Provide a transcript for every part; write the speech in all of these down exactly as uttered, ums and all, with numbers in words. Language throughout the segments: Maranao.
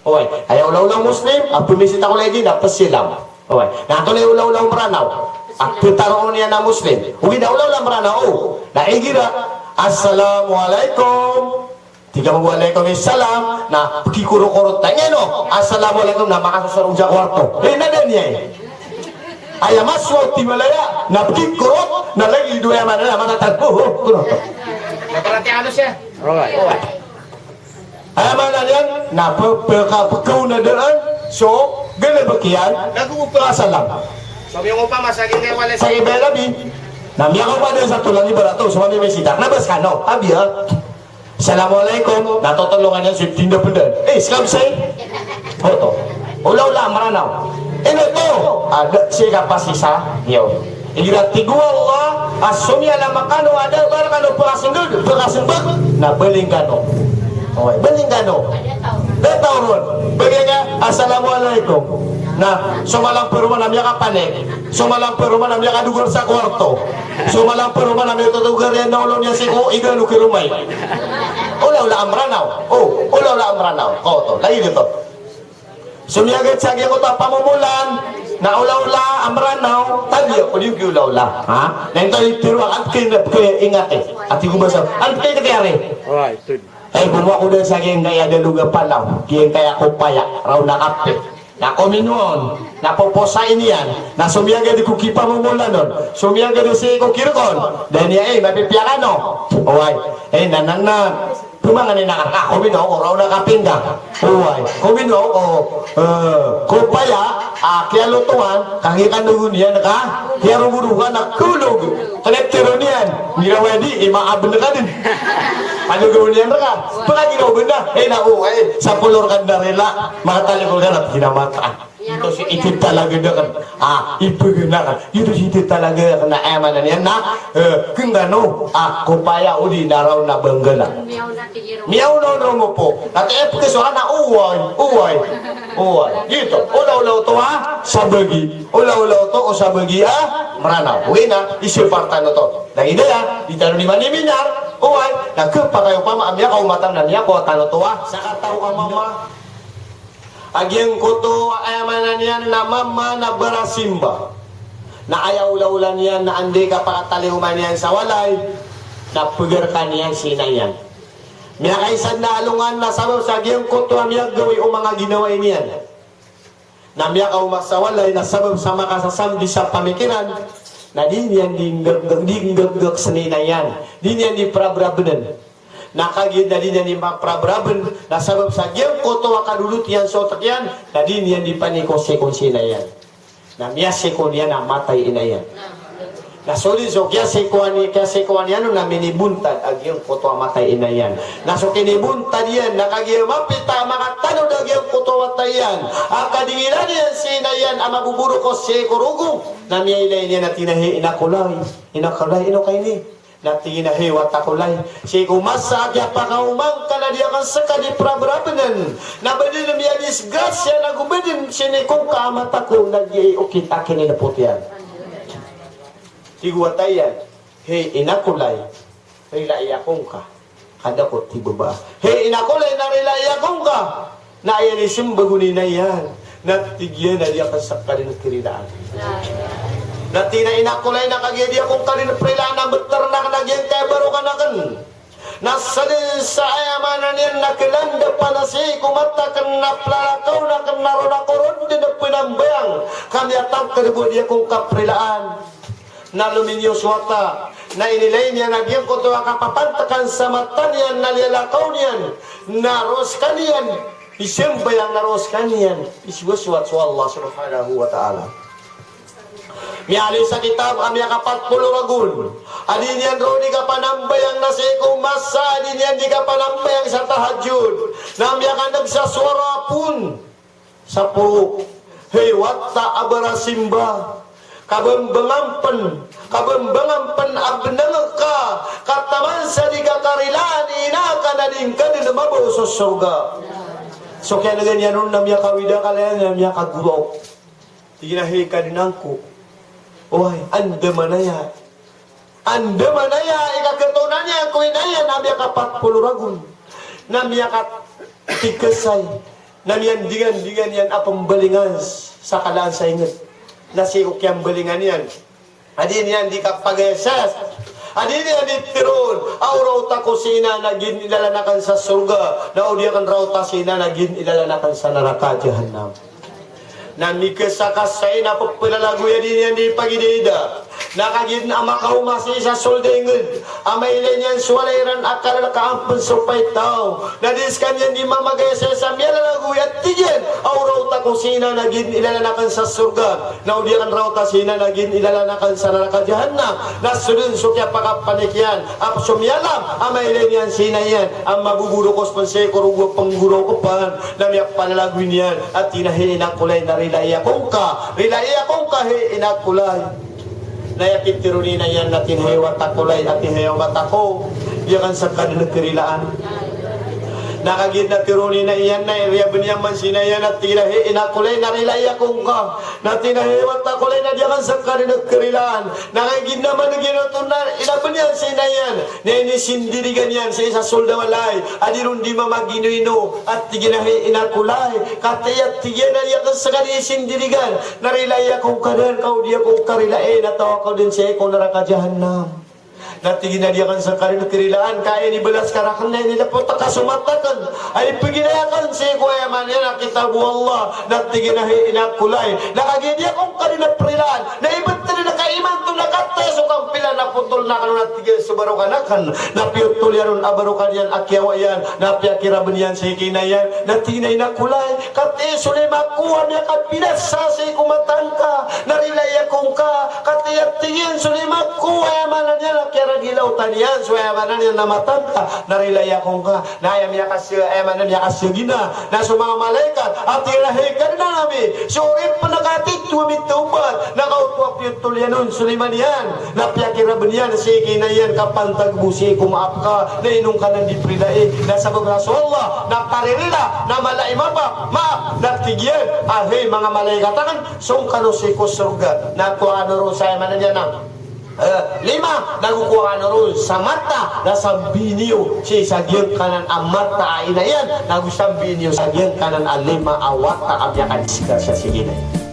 Oway, aya olaola o Muslim a pmbisita ko lagid na psalam. Oway, na antonaa i olaola o Mranaw a ptharoon iyan a Muslim? Ogaid na olaola o Mranaw, o, na igira, "Assalamu alaikum." Tig ka mambo, "Alaikum salam." Na pkikorokorot, "Tangeno, assalamu alaikum," na makasosarog sa kwarto. Eh, na da niyan. Aya maswa o tiwalaya na pkikorot, na lagid o aya maana niyan na matatago. Ho, ho, korot. Na parati alos iyan. Oway. Aya maana niyan na pe-, peka-, pekaonadaan so galebek iyan na go psalam. So miyangopama sa giyangkaya walay sa giyangkaya labi. Na miyakaoma dn sa tolang ibarat o so mamimisitak na bas kano, tabiya. "Assalamu alaikum." Na totolongan iyan so tinda pndan. Eh, skam say. Oto. Olaola a Mranaw. Ino oto? A da sii kapasisa. Iyo. Igira tig o Allah a so miyalama kano a da a ba rkano pkasmbag, pkasmbag, na baling kano. Oway, baling kano. Da taw ron. Bagi ka, "Assalamu alaikum." Na so malamperoma na miyakapanik. So malamperoma na miyakadogar sa kwarto. So malamperoma na miyatotogar iyan na olo niyan sii ko igano ki romai. Olaola a Mranaw. O, olaola a Mranaw. Oto, lagid oto. So miyagat sa giyangkoto a pamomolan na olaola a Mranaw, tabiya ko di ki olaola. Ha? Na ino i tiro a antkay na pkhaingati. Ati ko basa, antkay ka tiyari. Ay, bomowa ko dn sa giyangkaya dalog a palaw, giyangkaya kopaya, raw na kape. Na kominoon, na poposain iyan, na so miyagat ko kipamomolan on, so miyagat sii ko kirkon, da niyan, eh, mapipiya kano. Oway, eh, na, na, na. Pmangan iyan a, ah, kominoon ko raw na kapinggan. Oway, kominoon ko, eh, kopaya, ah, kiyalotowan, kagiya kano niyan ka, kiyarogoroga na kolog. Kna tiro niyan, miraw a di, imaabn ka dn. Ano gawii niyan rka? Pkagiraw bnda, eh, na, oway, sapolo rka dn a rila, makatalingoma ka na pkhinamata. Ito si iti talaga da kn, ah, ipagana kn. Ito si iti talaga da kn, na aya maana niyan na, eh, kngkano, ah, kopaya odi na raw na banggala. Miyaw na, no, mo po. Na ti ipkso ana, oway, oway, oway. Giyoto. Olaola oto a sabagi. Olaola oto o sabagi a Mranaw. Oway na, isipar tano oto. Na ida ya, di tano di maniminar, oway. Na khapakay opama a miyakaoma tano na miyakowa tano oto a sakataw a mama. A giyangkoto a aya maana niyan na mama na barasimba. Na aya olaola niyan na anda i kapakatalingoma niyan sa walay, na pgarkan iyan si ina iyan. Miyakaisa dn a alongan na sabap sa giyangkoto a miyagawii o manga ginawai niyan. Na miyakaoma sa walay na sabap sa makasasambi sa pamikiran, na di niyan di nggak-, di nggakgak sii ni ina iyan. Di niyan di prabrabnn. Na kagiya na di niyan di maprabrabn, na sabap sa giyangkoto a kadodot iyan sa otk iyan, na di niyan di panikosikon si ina iyan. Na miyasiko niyan a matay ina iyan. Na so dn so kiyasikoan i-, kiyasikoan iyan on na minibontad a giyangkoto a matay ina iyan. Na so kinibontad iyan, na kagiya mapita a makatanod a giyangkoto a matay iyan, a kadingilan iyan si ina iyan a maboborok o sii ko rogo, na miyailay niyan a tig iyan a, "Hay ina ko lay, ina ko lay, ino ka ini?" Na tig iyan a, "Hay wata ko lay, sii ko masa a kiyapakaoma ngka na di akn ska di prabrabnn, na ba dn miyadisgrasya na go ba dn sinikong ka a mata ko na di okit a kininpot iyan." Tig o wata iyan, "Hay ina ko lay, rilai ako ngka, ka da ko tibaba. Hay ina ko lay, na rilai ako ngka." Na aya inismbag on i ina iyan, na tig iyan a di akn ska dn kirilaan. Na tig iyan a, "Ina ko lay, na kagiya di ako ngka dn prilaan na mbtrn akn a giyangkaya barokan akn, na sadn sa aya maana niyan na klandapan a sii ko mata akn na plalakaw akn na ron ako ron dn pnambayang ka miyatangkd bo a di ako ngka prilaan." Na lominiyo so wata, na inilay niyan a giyangkoto a kapapantkan sa mata niyan na liyalakaw niyan, na roo skaniyan isambayang, na roo skaniyan isiwaswat so Allah Subhanahu wa Ta'ala. Miyaaloy sa kitab a miyakapat polo ragon a di niyan roo di kapanambayang na sii ko masa a di niyan di kapanambayang sa tahajjud, na miyakan'g sa sowara a poon sa poro. Hay wata a barasimba, kabambangan pn, kabambangan pn a bnng ka, ka taman sa di ka karilaan i ina ka na di ngka dn mabaw so sorga. So kiyan'gan iyan on na miyakawid a kala iyan na miyakagoraok. Tig iyan a, "Hay Kadnan ko, oway, andamanaya, andamanaya i kakatonan iyan ko ina iyan a miyakapat polo ragon, na miyakatikasay, Na miyandingan-dingan iyan a pembalingan sa kalaan sa inged. Na sii ko kiyambalingan iyan a di niyan di kapagaysas, a di niyan di teroon a o raota ko si ina na gin ilalan aken sa sorga, na o di aken raota si ina na gin ilalan aken sa naraka jahannam. Na mikesakasai na pepelalagoy a di niyan di pagidayda. Na kagiya a makaoma sii sa sold a inged a mailay niyan so walay iran a kalalakaan pen so paitaw, na di sekaniyan di mamagaysay sa miyalalagoy a tig iyan a o raota ko si ina na gin ilalan aken sa sorga, na o di aken raota si ina na gin ilalan aken sa naraka jahannam. Na so den so kiyapakapanik iyan a so miyalam a mailay niyan si ina iyan a maboborokos pen sii ko rogo a penggoraok pen, na miyapalalagoy niyan a tig iyan a, "Hay ina ko lay, na rilai ako ngka, rilai ako ngka, hay ina ko lay." Na aya pitero ni ina iyan na tig iyan a, "Hay wata ko lay, a tig iyan a, hay wata ko, di aken seka den kerilaan." Na kagiya na tero ni ina iyan na iriyaben iyan man si ina iyan na tig iyan a, "Hay ina ko lay, na rilai ako ngka." Na tig iyan a, "Hay wata ko lay, na di aken seka den kerilaan." Na kagiya na maneg iyan oto na iraben iyan si ina iyan, na inisindirigan iyan sii sa sold a walay a di ron di mamaginoino a tig iyan a, "Hay ina ko lay, katii a tig iyan a di aken seka den isindirigan, na rilai ako ngka den, ka o di ako ngka rilai na taw ako den sii ko naraka jahannam." Na tig iyan a, "Di aken seka den kerilaan, ka inibalas ka raken na inilapot ka so mata aken a ipeginay aken sii ko aya maana niyan a kitab o Allah." Na tig iyan a, "Hay ina ko lay, na kagiya di ako ngka den perilaan, na ibt den ka imanto na katii so kampila na potol na aken on a tig iyan so barokan aken, na piyotol iyan on a barokan iyan a kiyawa iyan, na piyakiraben iyan sii ki ina iyan." Na tig iyan a, "Ina ko lay, katii so lima ko a miyakabinasa sii ko mata ngka, na rilai ako ngka, katii a tig iyan so lima ko, aya maana niyan a kiyaragilawtan iyan so, aya maana niyan a mata ngka, na rilai ako ngka." Na aya miyakasi-, aya maana miyakasagina na so manga malaikat a tig iran a, "Hay Kadnan ami, so oripen a katitho a mitawbat, na kaoto a piyotol iyan on so lima niyan, na piyakiraben iyan sii ki ina iyan ka pantag bo sii ko maap ka, na ino ngka nan di perilai, na sabap na so Allah na paririla, na mala i maap, maap." Na tig iyan a, "Hay manga malaikat aken, song kano sii ko sorga, na kowa kano ron sa," aya maana niyan a Eh, lima, nago kowa kano ron sa mata, na sambiin iyo sii sa giyangkanan a mata a ina iyan, nago sambiin iyo sa giyangkanan a lima a wata a miyakadisgrasya sii ki ina iyan.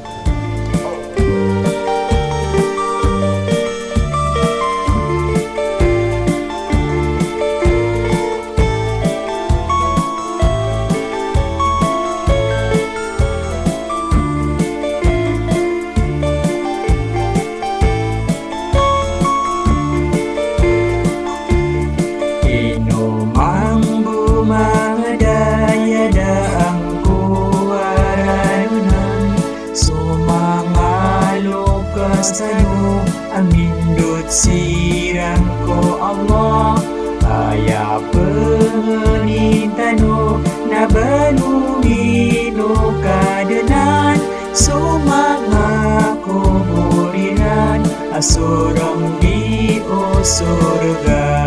Ino mambo manga dayada angkowa radonan, so manga lokas tano a mindot siran ko Allah, aya pengnin tano na balomin o Kadnan, so manga kobor iran a sorong di o sorga.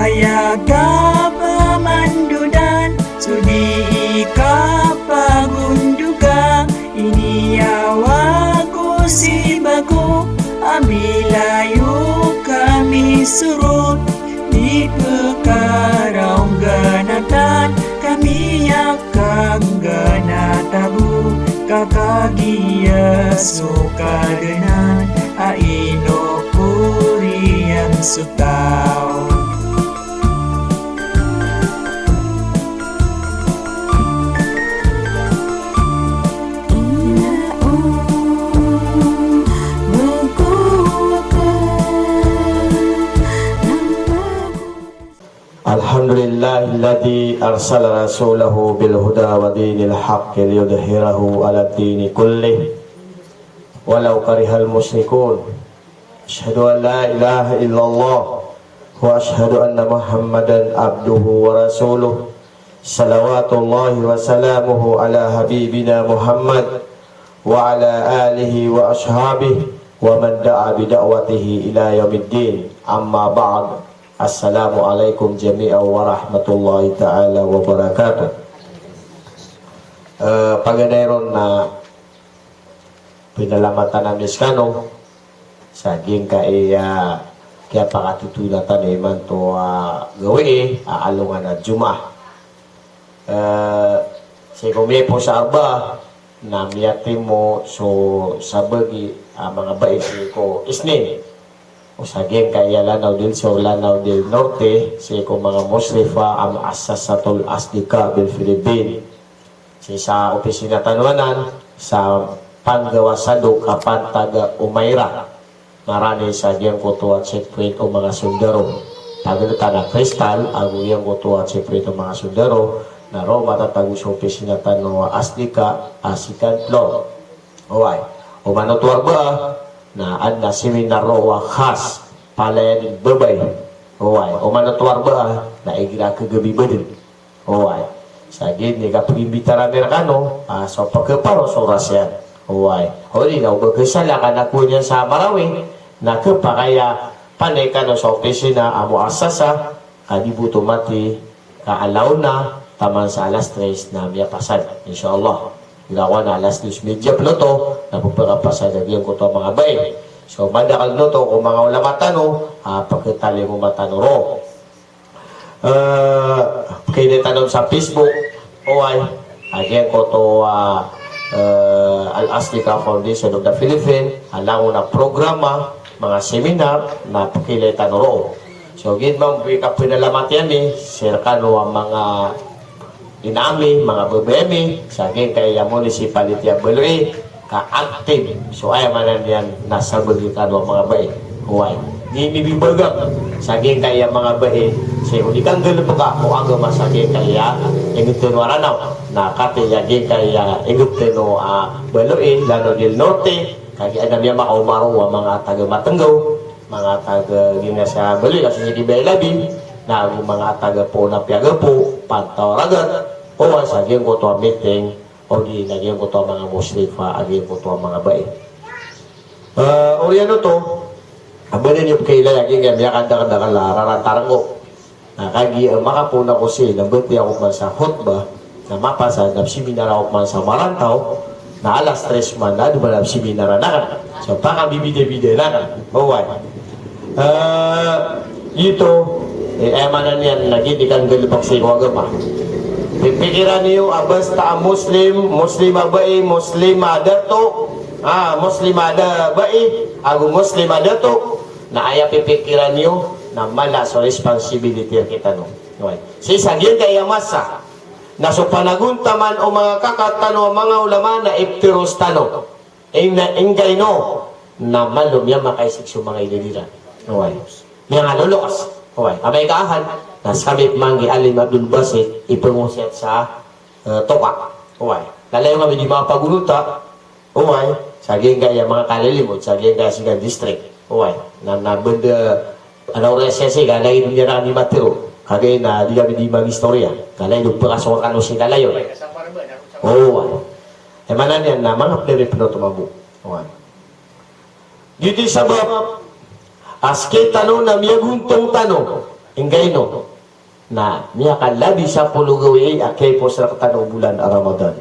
Aya kapamandodan so di kapagondoga, iniyawa ko si bako a milayo kami soron, di pekaraongganatan kami a kangganata bo, ka kagiya so Kadnan a inokor iyan so taw. Alhamdulillahilladzi arsala rasulahu bil huda wa dinil haqqi liyudhhirahu 'alad dini kullih walau karihal musyrikun. Asyhadu an la ilaha illallah wa asyhadu anna Muhammadan abduhu wa rasuluh. Salawatullahi wa salamuhu ala habibina Muhammad wa ala alihi wa ashabihi wa man da'a bi da'watihi ila yaumiddin. Amma ba'd. Assalamualaikum jami'an wa rahmatullahi ta'ala wa barakatuh. Eh, paganay ron na pinalamatan ami skano sa giyangkai a kiyapakatotona tano imanto a gawii a alongan a Jumaah. Eh, sii ko miyapos a Arbaa, na miyatimo so sabagi a manga bai sii ko Isnin. O sa giyangkaya Lanao del Sur, Lanao del Norte, sii ko manga Muslifa a Muassasatul Asdiqa bil Filipin. Sii sa opisina tano anan, sa Panggawa Sandok a pantag a Umaira. Marani sa giyangkoto a checkpoint o manga sondaro. Tagd tano a Crystal, ago giyangkoto a checkpoint o manga sondaro, na roo matatago so opisina tano a Asdiqa a second floor. Oway. Oman oto a Arbaa, na adn a seminar roo a khas, palaya dn babay. Oway. Oman oto a Arbaa, na igira a kagabi ba dn. Oway. Sa giyangkaya pagimbitar ami rkano, ah, so pkhaparo so oras iyan. Oway. Odi na o ba khasala ka na kowan iyan sa Marawi, na khapakay a panay kano sa opisina a muassasa, ka di bo oto mati, ka alaw na, taman sa alas tres na miyapasad. Insha Allah. Gira ko na alas dos medya pn oto, na pphakapasad a giyangkoto a manga bai. So, madakl oto ko manga ulama tano, ah, pkhatalingoma tano roo. Eh, pkhailay tano sa Facebook, oway, a giyangkoto a, eh, Al-Asdiqa Foundation of the Philippines, a langon a programa, manga seminar, na pkhailay tano roo. So, giya mambo i kapanalamati ami, sii rkano a manga ina ami, manga babay ami, sa giyangkaya municipality a Baloi, ka active. So aya maana niyan na sabagi kano a manga bai. Oway. Di mibibagak sa giyangkaya manga bai. Sii ko di kanggalbka o agama sa giyangkaya ingd tano a Ranaw. Na katii a giyangkaya ingd tano a Baloi, Lanao del Norte, kagiya adn a miyamakaoma roo a manga taga Matnggaw, manga taga giyangkaya sa Baloi, ka sii di Bailabi, na ago manga taga Poona Piagapo, Pantao Ragat, oway sa giyangkoto a meeting, odi na giyangkoto a manga Muslifa, a giyangkoto a manga bai. Eh, oriyan oto, a ba niyo pkhailay a giyangkaya miyakadakdakl a rarata rnggo. Na kagiya, eh, makapoon ako sii, na bati ako man sa khutbah, na mapasad, na psiminar ako man sa Marantaw, na alas tres man, na adn man a psiminar akn. So, pakabibidabida akn. Oway. Eh, ito, eh, aya maana niyan na giya di kanggalbk sii ko agama. Pipikiran iyo a basta a Muslim, Muslim a bai, Muslim a dato, ah, Muslim a da-, bai, ago Muslim a dato, na aya pipikiran iyo na mala so responsibility rkitano. Oway. Sii sa giyangkaya masa, na so panagontaman o manga kaka tano a manga ulama na iptiros tano. Ingna, inggaino, na malo miyamakaisik so manga ilid iran. Oway. Miyangalolokas. Oway. Amay ka ahad, na skami pman i Alim Abdul Basit, ipngosiyat sa, eh, Toka. Oway. Lalayon ami di mapagonota. Oway. Sa giyangkaya manga kalilimod, sa giyangkaya sigan district. Oway. Na, na benda, ana orasiyasi, ka lagid iyan a di matero. Kagiya na di kami di mag-istorya. Ka lagid o pkasowa kano si lalayon. Oway. Aya maana niyan na manga pnari pn oto mambo. Oway. Giyoto i sabap a sktano na miyagontong tano, inggaino, na miyakalabi sapolo gawii a kiyapos rktano o bolan a Ramadan.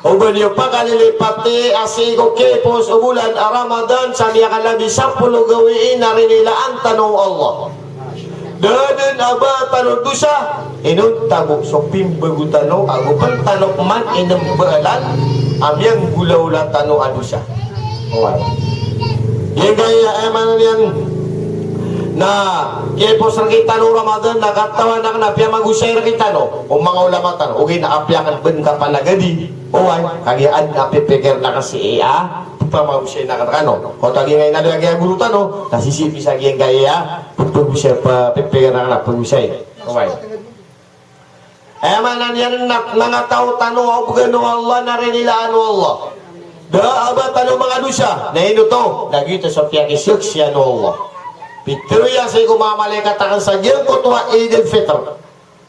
O ba niyo pakalilipati a sii ko kiyapos o bolan a Ramadan sa miyakalabi sapolo gawii na rinilaan tano o Allah. Da dn a ba tano dosa, inonta bo so pimbago tano, ago pn tano pman inmbaalan a miyanggolawla tano a dosa. Oway. Giyangkaya, aya maana niyan na kiyapos rktano o Ramadan, na katawan akn a piyamagosay rktano o manga ulama tano, ogaid na apiya akn bn kapalagadi. Oway, kagiya adn a pipikirn akn sii a pamagosay akn rkano. Koto a giyangkaya na da a giyangkaya goro tano, na sisii pn sa giyangkaya pagosay, pa-, pipikirn akn a pagosay. Oway. Aya maana niyan na manga taw tano a obgan o Allah na rinilaan o Allah. Da a ba tano manga dosa, na ino oto, na giyoto so piyakisaksian o Allah. Pitharo iyan sii ko manga malaikat akn sa giyangkoto a Eid al-Fitr.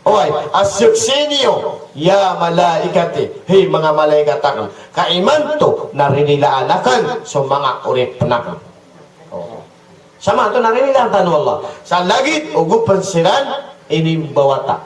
Oway, a saksii niyo, ya malaikati, hay manga malaikat akn, ka imanto na rinilaan akn so manga oripn akn. O. Sa imanto na rinilaan tano o Allah. Sa lagid o go pn siran inimbawata.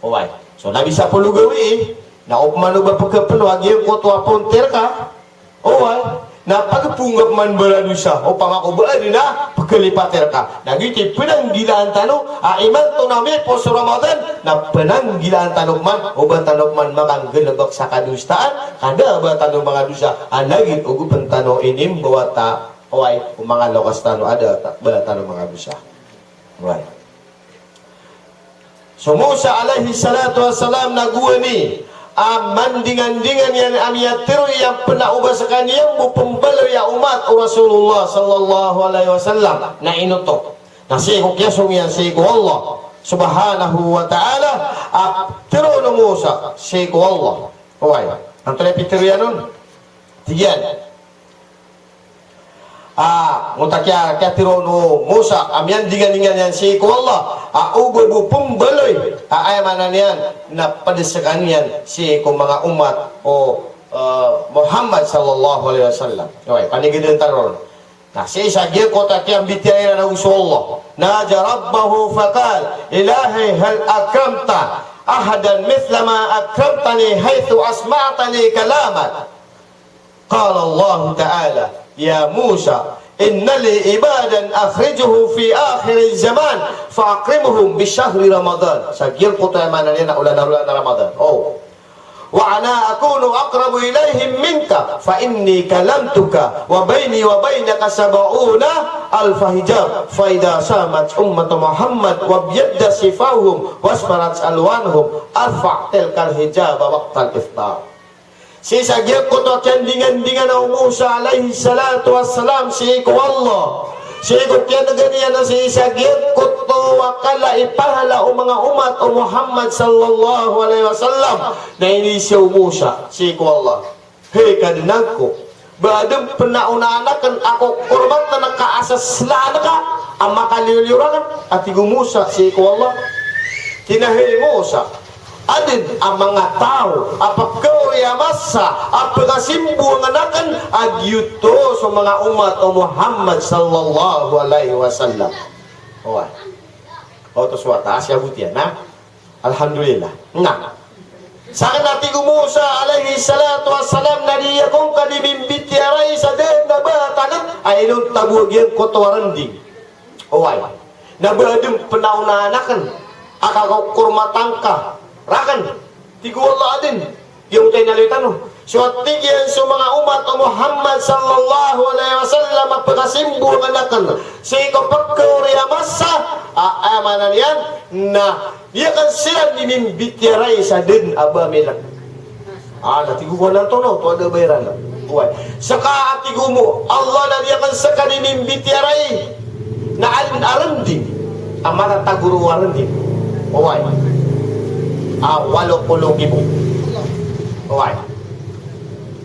Oway. So, labi sapolo gawii, na opama o ba pkhapno a giyangkoto a ponter ka, oway, Na pagpongga pman baradosa, opama ko ba adn a pkhalipati rka. Na giyoto i pnanggilaan tano a imanto na miyaipos so Ramadan, na pnanggilaan tano pman o ba tano pman makanggalbk sa kadosaan, ka da a ba tano mangadosa, a lagid o gopn tano inimbawata, oway, o manga loks tano a da a ba tano mangadosa. Oway. So Musa alayhis salatu wassalam na gowani a mandingandingan iyan a miyatharo iyan pn a o ba skaniyan bo pmbaloy a omat o Rasulullah sallallahu alayhi wasallam. Na ino oto? Na sii ko kiyasong iyan sii ko Allah subhanahu wa ta'ala a tharoon o Musa sii ko Allah. Oway. Antonaa i pitharo iyan on? Tig iyan a, ngota kiya, kiyatharoon o Musa a miyandingandingan iyan sii ko Allah a o ba bo pmbaloy a, aya maana niyan na pd skaniyan sii ko manga omat o, eh, Muhammad sallallahu alayhi wasallam. Oway, panigadn tano ron. Na sii sa giyangkoto a kiyambitiyarai iran ago so Allah. Naja rabbahu faqal, "Ilahi hal akramta ahadan mithla ma akramtani haythu asma'tani kalamak." Qala Allahu ta'ala, "Ya Musa, inna li ibadan akhrijuhu fi akhiriz zaman, fa akrimhum bi shahri Ramadan." Sa giyangkoto a maana niyan na olan a, olan a Ramadan. O. "Wa ana akunu aqrabu ilayhim minka, fa inni kalamtuka, wa bayni wa baynaka sab'una alfa hijab, fa idha samat ummatu Muhammad, wa biyaddat shifahuhum, wa asfarat alwanuhum, arfa' tilkal hijaba waqtal iftar." Sii sa giyangkoto a kiyandingandingan o Musa alayhis salatu wassalam sii ko Allah. Sii ko kiyan'gan iyan a sii sa giyangkoto a kala i pahala o manga omat o Muhammad sallallahu alayhi wasallam. Na iniiza o Musa sii ko Allah. Hay Kadnan ko, ba adn pn a onaan akn a kokormatan ka a saslaan ka a makaliyo-liyo rakn, a tig o Musa sii ko Allah. Tig iyan a hay Musa, adn a manga taw a pkhaori a masa a pkhasimbowan akn a giyoto so manga omat o Muhammad sallallahu alayhi wasallam. Oway. Oto so wata a siyabot iyan, na? Alhamdulillah. Na. Sakn a tig o Musa alayhis salatu wassalam na di ako ngka di mimbitiyarai sa dn a ba tano a inonta bo a giyangkoto a rnding. Oway. Na ba adn pn a onaan akn a kakokormatan ka rakn. Tig o Allah, adn. Giyangkoto a inaloy tano. So tig iyan so manga omat o Muhammad sallallahu alayhi wasallam a pkhasimbowan akn sii ko pkhaori a masa a, aya maana niyan na di akn siran di mimbitiyarai sa dn a ba miyailay. A, na tig o Allah, antonaa oto a da a ba iran? Oway. Ska a tig o Allah na di akn ska di mimbitiyarai. Na adn a rnding a matatago roo a rnding. Oway. A walo polo nggibo. Oway.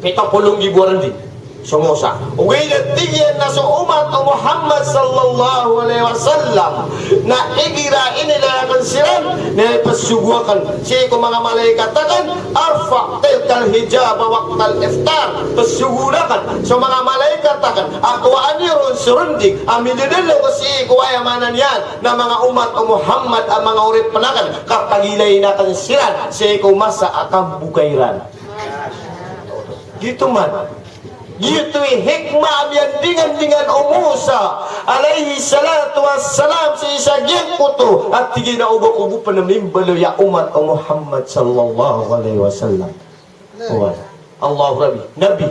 Pito polo nggibo a rnding. So Musa. Ogaid na tig iyan na so omat o Muhammad sallallahu alayhi wasallam na igira inilay akn siran na ipsogo akn sii ko manga malaikat akn, arfa' tilkal hijaba waqtal iftar. Psogoon akn so manga malaikat akn a kowaan iyo ron so rnding a midadalok sii ko, aya maana niyan na manga omat o Muhammad a manga oripn akn, ka pagilayn akn siran sii ko masa a kamboka iran. Giyoto man. Giyoto i hikmah a miyandingandingan o Musa alayhis salatu wassalam sii sa giyangkoto a tig iyan a o ba ko bo pn mimbaloy a omat o Muhammad sallallahu alayhi wasallam. Oway. Allahu Rabbi. Nabi.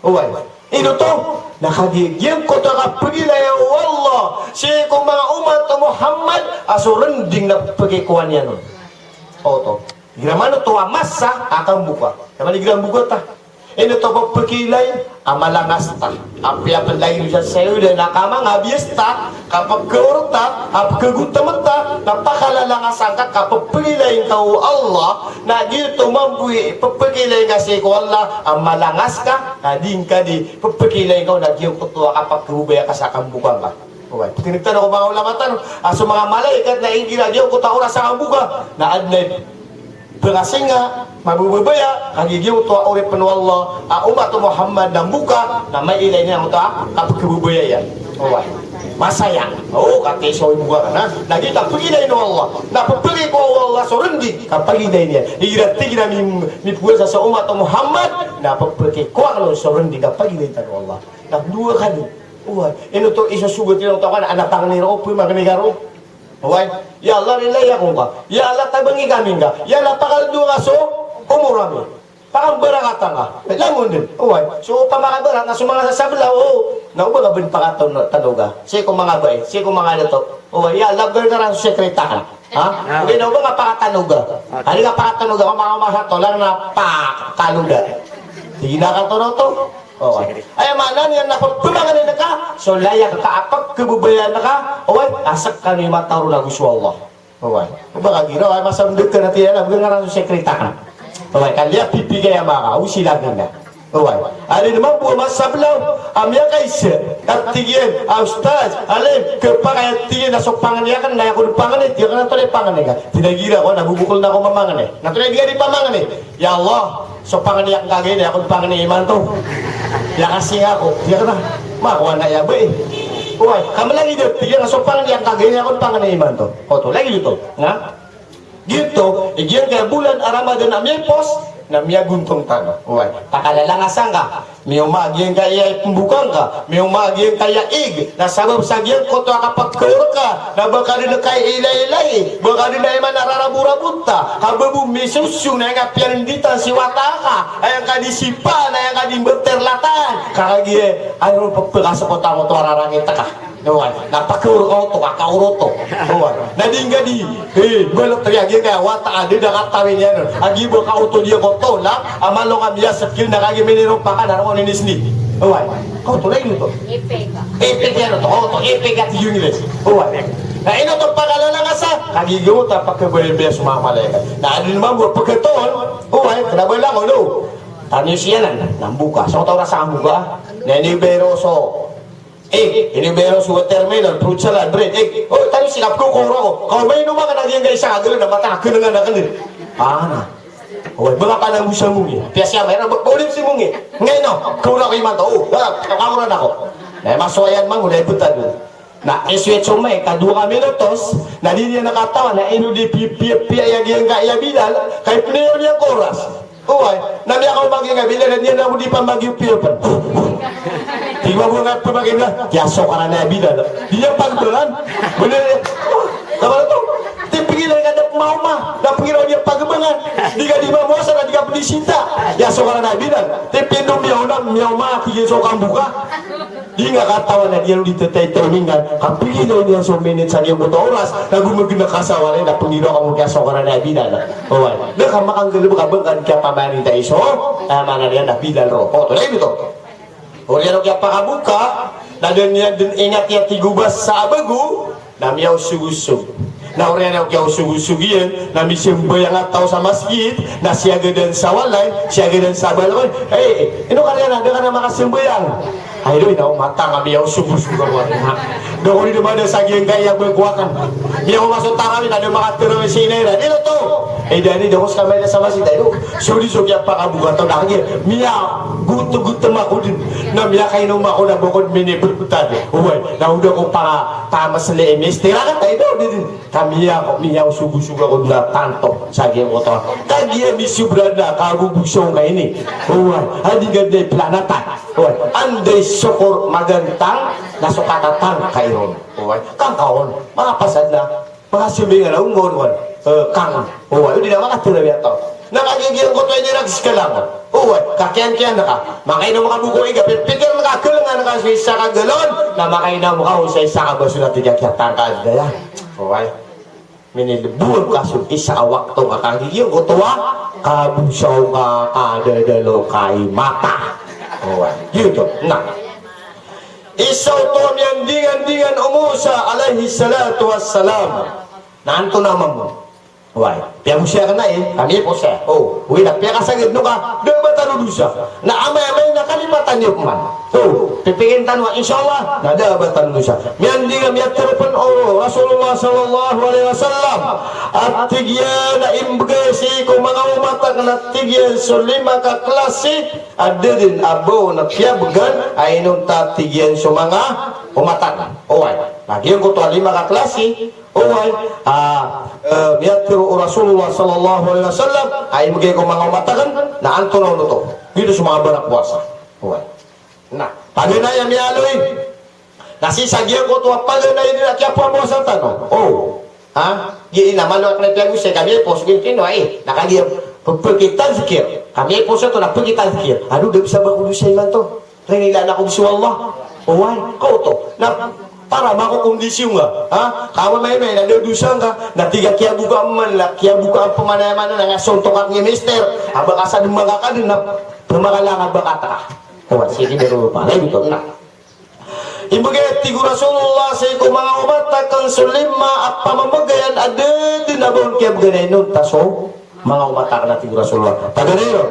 Oway. Ino oto? Na kagiya giyangkoto a kapagilaya o Allah sii ko manga omat o Muhammad a so rnding na pkikowa niyan on. Oto. Igira man oto a masa a kamboka. Aya man igira mboka ta. Ino oto a pkiilay a malangas ta. Apiya pn lagid o sa sayo dn a kamangabiyas ta, kapkaor ta, a pkagotam ta, na pakalalangas angka, kapkiilay ngka o Allah, na giyoto mambo i pkiilay ngka sii ko Allah a malangas ka, na di ngka di pkiilay ngka on a giyangkoto a kapkababaya ka sa kamboka ngka. Oway, ptindg tano ko manga ulama tano a so manga malaikat na igira giyangkoto a oras a kamboka na adn a pkasinga, mabababaya, kagiya giyangkoto a oripn o Allah a omat o Muhammad na mboka, na mailay niyan oto a kapkababaya iyan. Oway. Masaya. O, katii so mboka ka na. Na giyoto a pkiilay o Allah. Na pphakikowa o Allah so rnding, kapagilayn iyan. Igira tig iyan a mi-, mipowasa so omat o Muhammad, na pphakikowa on so rnding, kapagilayn tano o Allah. Na dowa ka di. Oway. Ino oto isosogat iyan oto ka na, a pangni roo, pmangni ka roo. Oway. Ya Allah, rilai ako ngka. Ya Allah, tabangi kami ngka. Ya Allah, pakaldowa ka so omor ami. Pakambarakatan ka. Langon dn. Oway. So, opama ka barat na so manga sabla, o. Na oba ka bn pakatanoga. Sii ko manga bai, sii ko manga dato. Oway. Ya Allah, bgan ka ran so sekret akn. Ha? Ogaid na oba nga pakatanoga. Anda nga pakatanoga, o manga masa tolang na pakaloda. Tig iyan a katonoto. Oway. Aya maana niyan na pphangnin ka so layang ka a pkhababayaan ka. Oway, a skano i mataw ron ago so Allah. Oway. Oba ka giraw, aya masa on dn ka na tiyan a bgan ka ran so sekret akn. Oway, ka liyapipiya ka aya maka, o sii lagid na. Oway. Adn mambo a manga sabla a miyakaisa, a tig iyan a ustaz, alim, khapakay a tig iyan a so pangni akn na aya ko dn pangni, tig iyan a antonaa i pangni ka. Tig iyan a gira ko na bobokol na ko mamangni. Na antonaa i di ka di pamangni. Ya Allah, so pangni akn kagiya na aya ko dn pangni imanto. Ya kasinga ko, ya kna. Makowa na aya bai. Oway, ka mlagid a tig iyan a so pangni akn kagiya na aya ko dn pangni imanto. Oto, lagid oto. Na? Giyoto i giyangkaya bolan a Ramadan a miyaipos na miyagontong tano. Oway, pakalalangasa ngka, miyaoma giyangkaya pmboka ngka, miyaoma giyangkaya ig, na sabap sa giyangkoto a kapagkaor ka, na ba ka dn kaiilailai, ba ka dn aya maana raraborabota, ka ba bo misosong na aya ngka piyanditan si wata ka, aya ngka di sipa, na aya ngka di mbater latan, ka kagiya, aya ron pphakasokotan oto a rarangit ka. Oway, na pakaor ka oto, ka kaor oto. Oway, na di ngka di, eh, balot ri a giyangkaya wata a da da katawi niyan on. A giya ba ka oto di ako tolang, a malo ka miyasakil na kagiya miniropa ka na ron inisni. Oway, ka oto na ino oto. Ipeg. Ipeg iyan oto, oto, ipeg a tig iyan iles. Oway. Na ino oto pakalalangasa, kagiya oto a pakabayabaya so manga malaikat. Na adn mambo a pkhatoon, oway, kna ba langon o. Tano siyanan, na mboka. So oto oras a mboka. Na inibay ron so Eh, inibay ron so watermelon, fruit salad, bread, egg. O, tano sii na pkokoro ako. Kaoma inom akn a giyangkai isa ka galon na mataan a kngngan akn dn. Ana. Oway, ba ka panagosa mongi. Piya siya, mayroon ba, ba ulit si mongi. Ngayon, o, pkokoro ako imanto. O, ba, pkokoro ako. Na, masoyan mango, na, ibutad mo. Na, iswet so may, kadowa ka minutos, na di niyan katawan, na ino di pi-, pi-, piya, iya giyangkai a Bilal, ka ipnayaw niyan ko oras. Oway, na miyakaoma giyangkai a Bilal, na niyan na bo di pambagiyo piyapan. Di ba bo nga pambagiyo na, kiyasokaran a Bilal. Di niyan pagbangan. Bnar iyan. Tama na oto. Tipigilay ka da pmaoma, na pagiraw niyan pagbangan. Di ka di mamowasa, na di ka pn di sinta. Kiyasokaran a Bilal. Tipindo miyaona, miyaoma, tig iyan so kamboka. Di nga katawan a di ron di tetay timing ka, kapigilay niyan so minit sa giyangkoto a oras, na gomagna ka sa walay na pngiraw ka mo kiyasokaran a Bilal. Oway. Da ka makanggalbk a bangkan kiyapamarinta iso, aya maana niyan na Bilal ron. Oto, na ino oto. Oriyan o kiyapakaboka, na da niyan dn ingat iya tig o basa a bago, na miyaosogosog. Na oriyan o kiyaosogosog iyan, na misambayang a taw sa masgit, na siyagadan sa walay, siyagadan sa balay. Eh, ino ka riyan a da ka na makasambayang? Ay, doy, na o mata nga miyaosogosog ako. Da ko di da mada sa giyangkai a bago akn. Miyaoma so tarawih, na da makatarawih sii na iran. Ino oto? Eh, da ni, da ko ska mailay sa masgit, ay, do. So di so kiyapakaboka taw na kagiya miyagotogotom ako dn. Na miyakainom ako na ba ko dn minibrutad. Oway, na o da ko paka-, pakamasli, eh, mistirahat, ay, do, di dn. Ka miya-, miyaosogosog ako dn a tanto sa giyangkoto. Kagiya misobra dn a kabobosaw ngka ini. Oway, adi ngka dn a iplanatan. Oway, anda i sokor magantang na so katatang ka iron. Oway, kangkaon, manga pasad na, manga simbingan a onggon, oway. Eh, kang, oway, o di na manga tirawi a taw. Na kagiya giyangkoto a inirag ska langon. Oway, kakiyankiyan ka. Makainom ka bo ko ig a, pikir ka, khalangan ka so isa ka galon, na makainom ka o sa isa ka baso na tig a kiyatangkad ka iyan. Oway. Minilbor ka so isa a wakto ka kagiya giyangkoto a kabosaw ka, kadadalo ka i mata. Oway. Giyoto. Na. Isa oto a miyandingandingan o Musa alayhis salatu wassalam. Na antonaa mambo? Oway. Piyagosa ka na, eh, kami po siya. O, oway na, piyakasagad no ka, da a ba tano dosa. Na amay-amay na kalipatan iyo pman. O, pipikirin tano, insha Allah, na da a ba tano dosa. Miyanding a miyatharo pn o Rasulullah sallallahu alaihi wasallam. A tig iyan a imbgay sii ko manga umat akn a tig iyan so lima ka klasi a da dn a ba on a piyabgan a inonta a tig iyan so manga umat akn. Oway. Na giyangkoto a lima ka klasi, oway, a, eh, miyatharo o Rasulullah sallallahu alaihi wasallam a imbgay ko manga umat akn, na antonaa oto? Giyoto so manga barapowasa. Oway. Na, Paganay a miyaaloy. Na sii sa giyangkoto a paganay dn a kiyapoamowasa tano. O. Ha? Giya ina malo a kna piyagosay ka miyapos giyangkoto ino ay. Na kagiya pphakitadhkir. Ka miyapos oto na pphakitadhkir. Ado, da bs a ba ko dosa imanto. Ringilaan ako bs o Allah. Oway, kaoto. Na para makokondisyon ka. Ha? Ka mamaymay na da dosa ngka. Na tig a kiyaboka man, na kiyaboka pman a aya maana na nga sontok akn i mister. A ba ka sa dn makakadn na pmakalang a ba ka ta. Oway, sii ki daro pa. Lagi to ka. Imbgay, tig o Rasulullah, sii ko manga omat akn so lima a pamamagayan a da dn a ba on kiyabganay inonta so manga omat akn, a tig o Rasulullah. Paganay ron.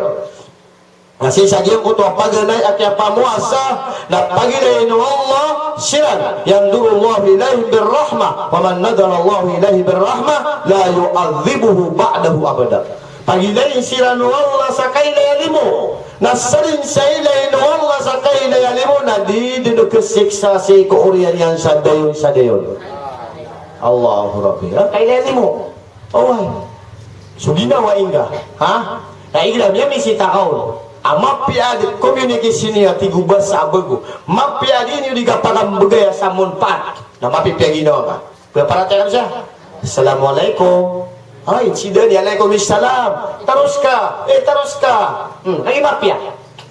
Na sii sa giyangkoto a paganay a kiyapamowasa na pagilayn o Allah siran, yanzurullahu ilayhim birrahmah, wa man nazarallahu ilayhi birrahmah, la yu'adhdhibuhu ba'dahu abada. Pagilayn siran o Allah sa kailay a limo. Na sadn sa ilay o Allah sa kailay a limo na di dn kasiksa sii ko oriyan iyan sa dayon sa dayon. Allahu Rabbi. Ha? Kailay a limo. Oway. So ginawa ingka. Ha? Na igira miyamisita ka on a mapiya a communication iyo, tig o basa a bago. Mapiya a di niyo di kapakambgay a sa manpaat. Na mapipiya ginawa ka. Pparatiyaya ka siya. Assalamualaikum. Ay, si dn iyan, alaikum salam. Taros ka. Eh, taros ka. Hmm, lagid mapiya.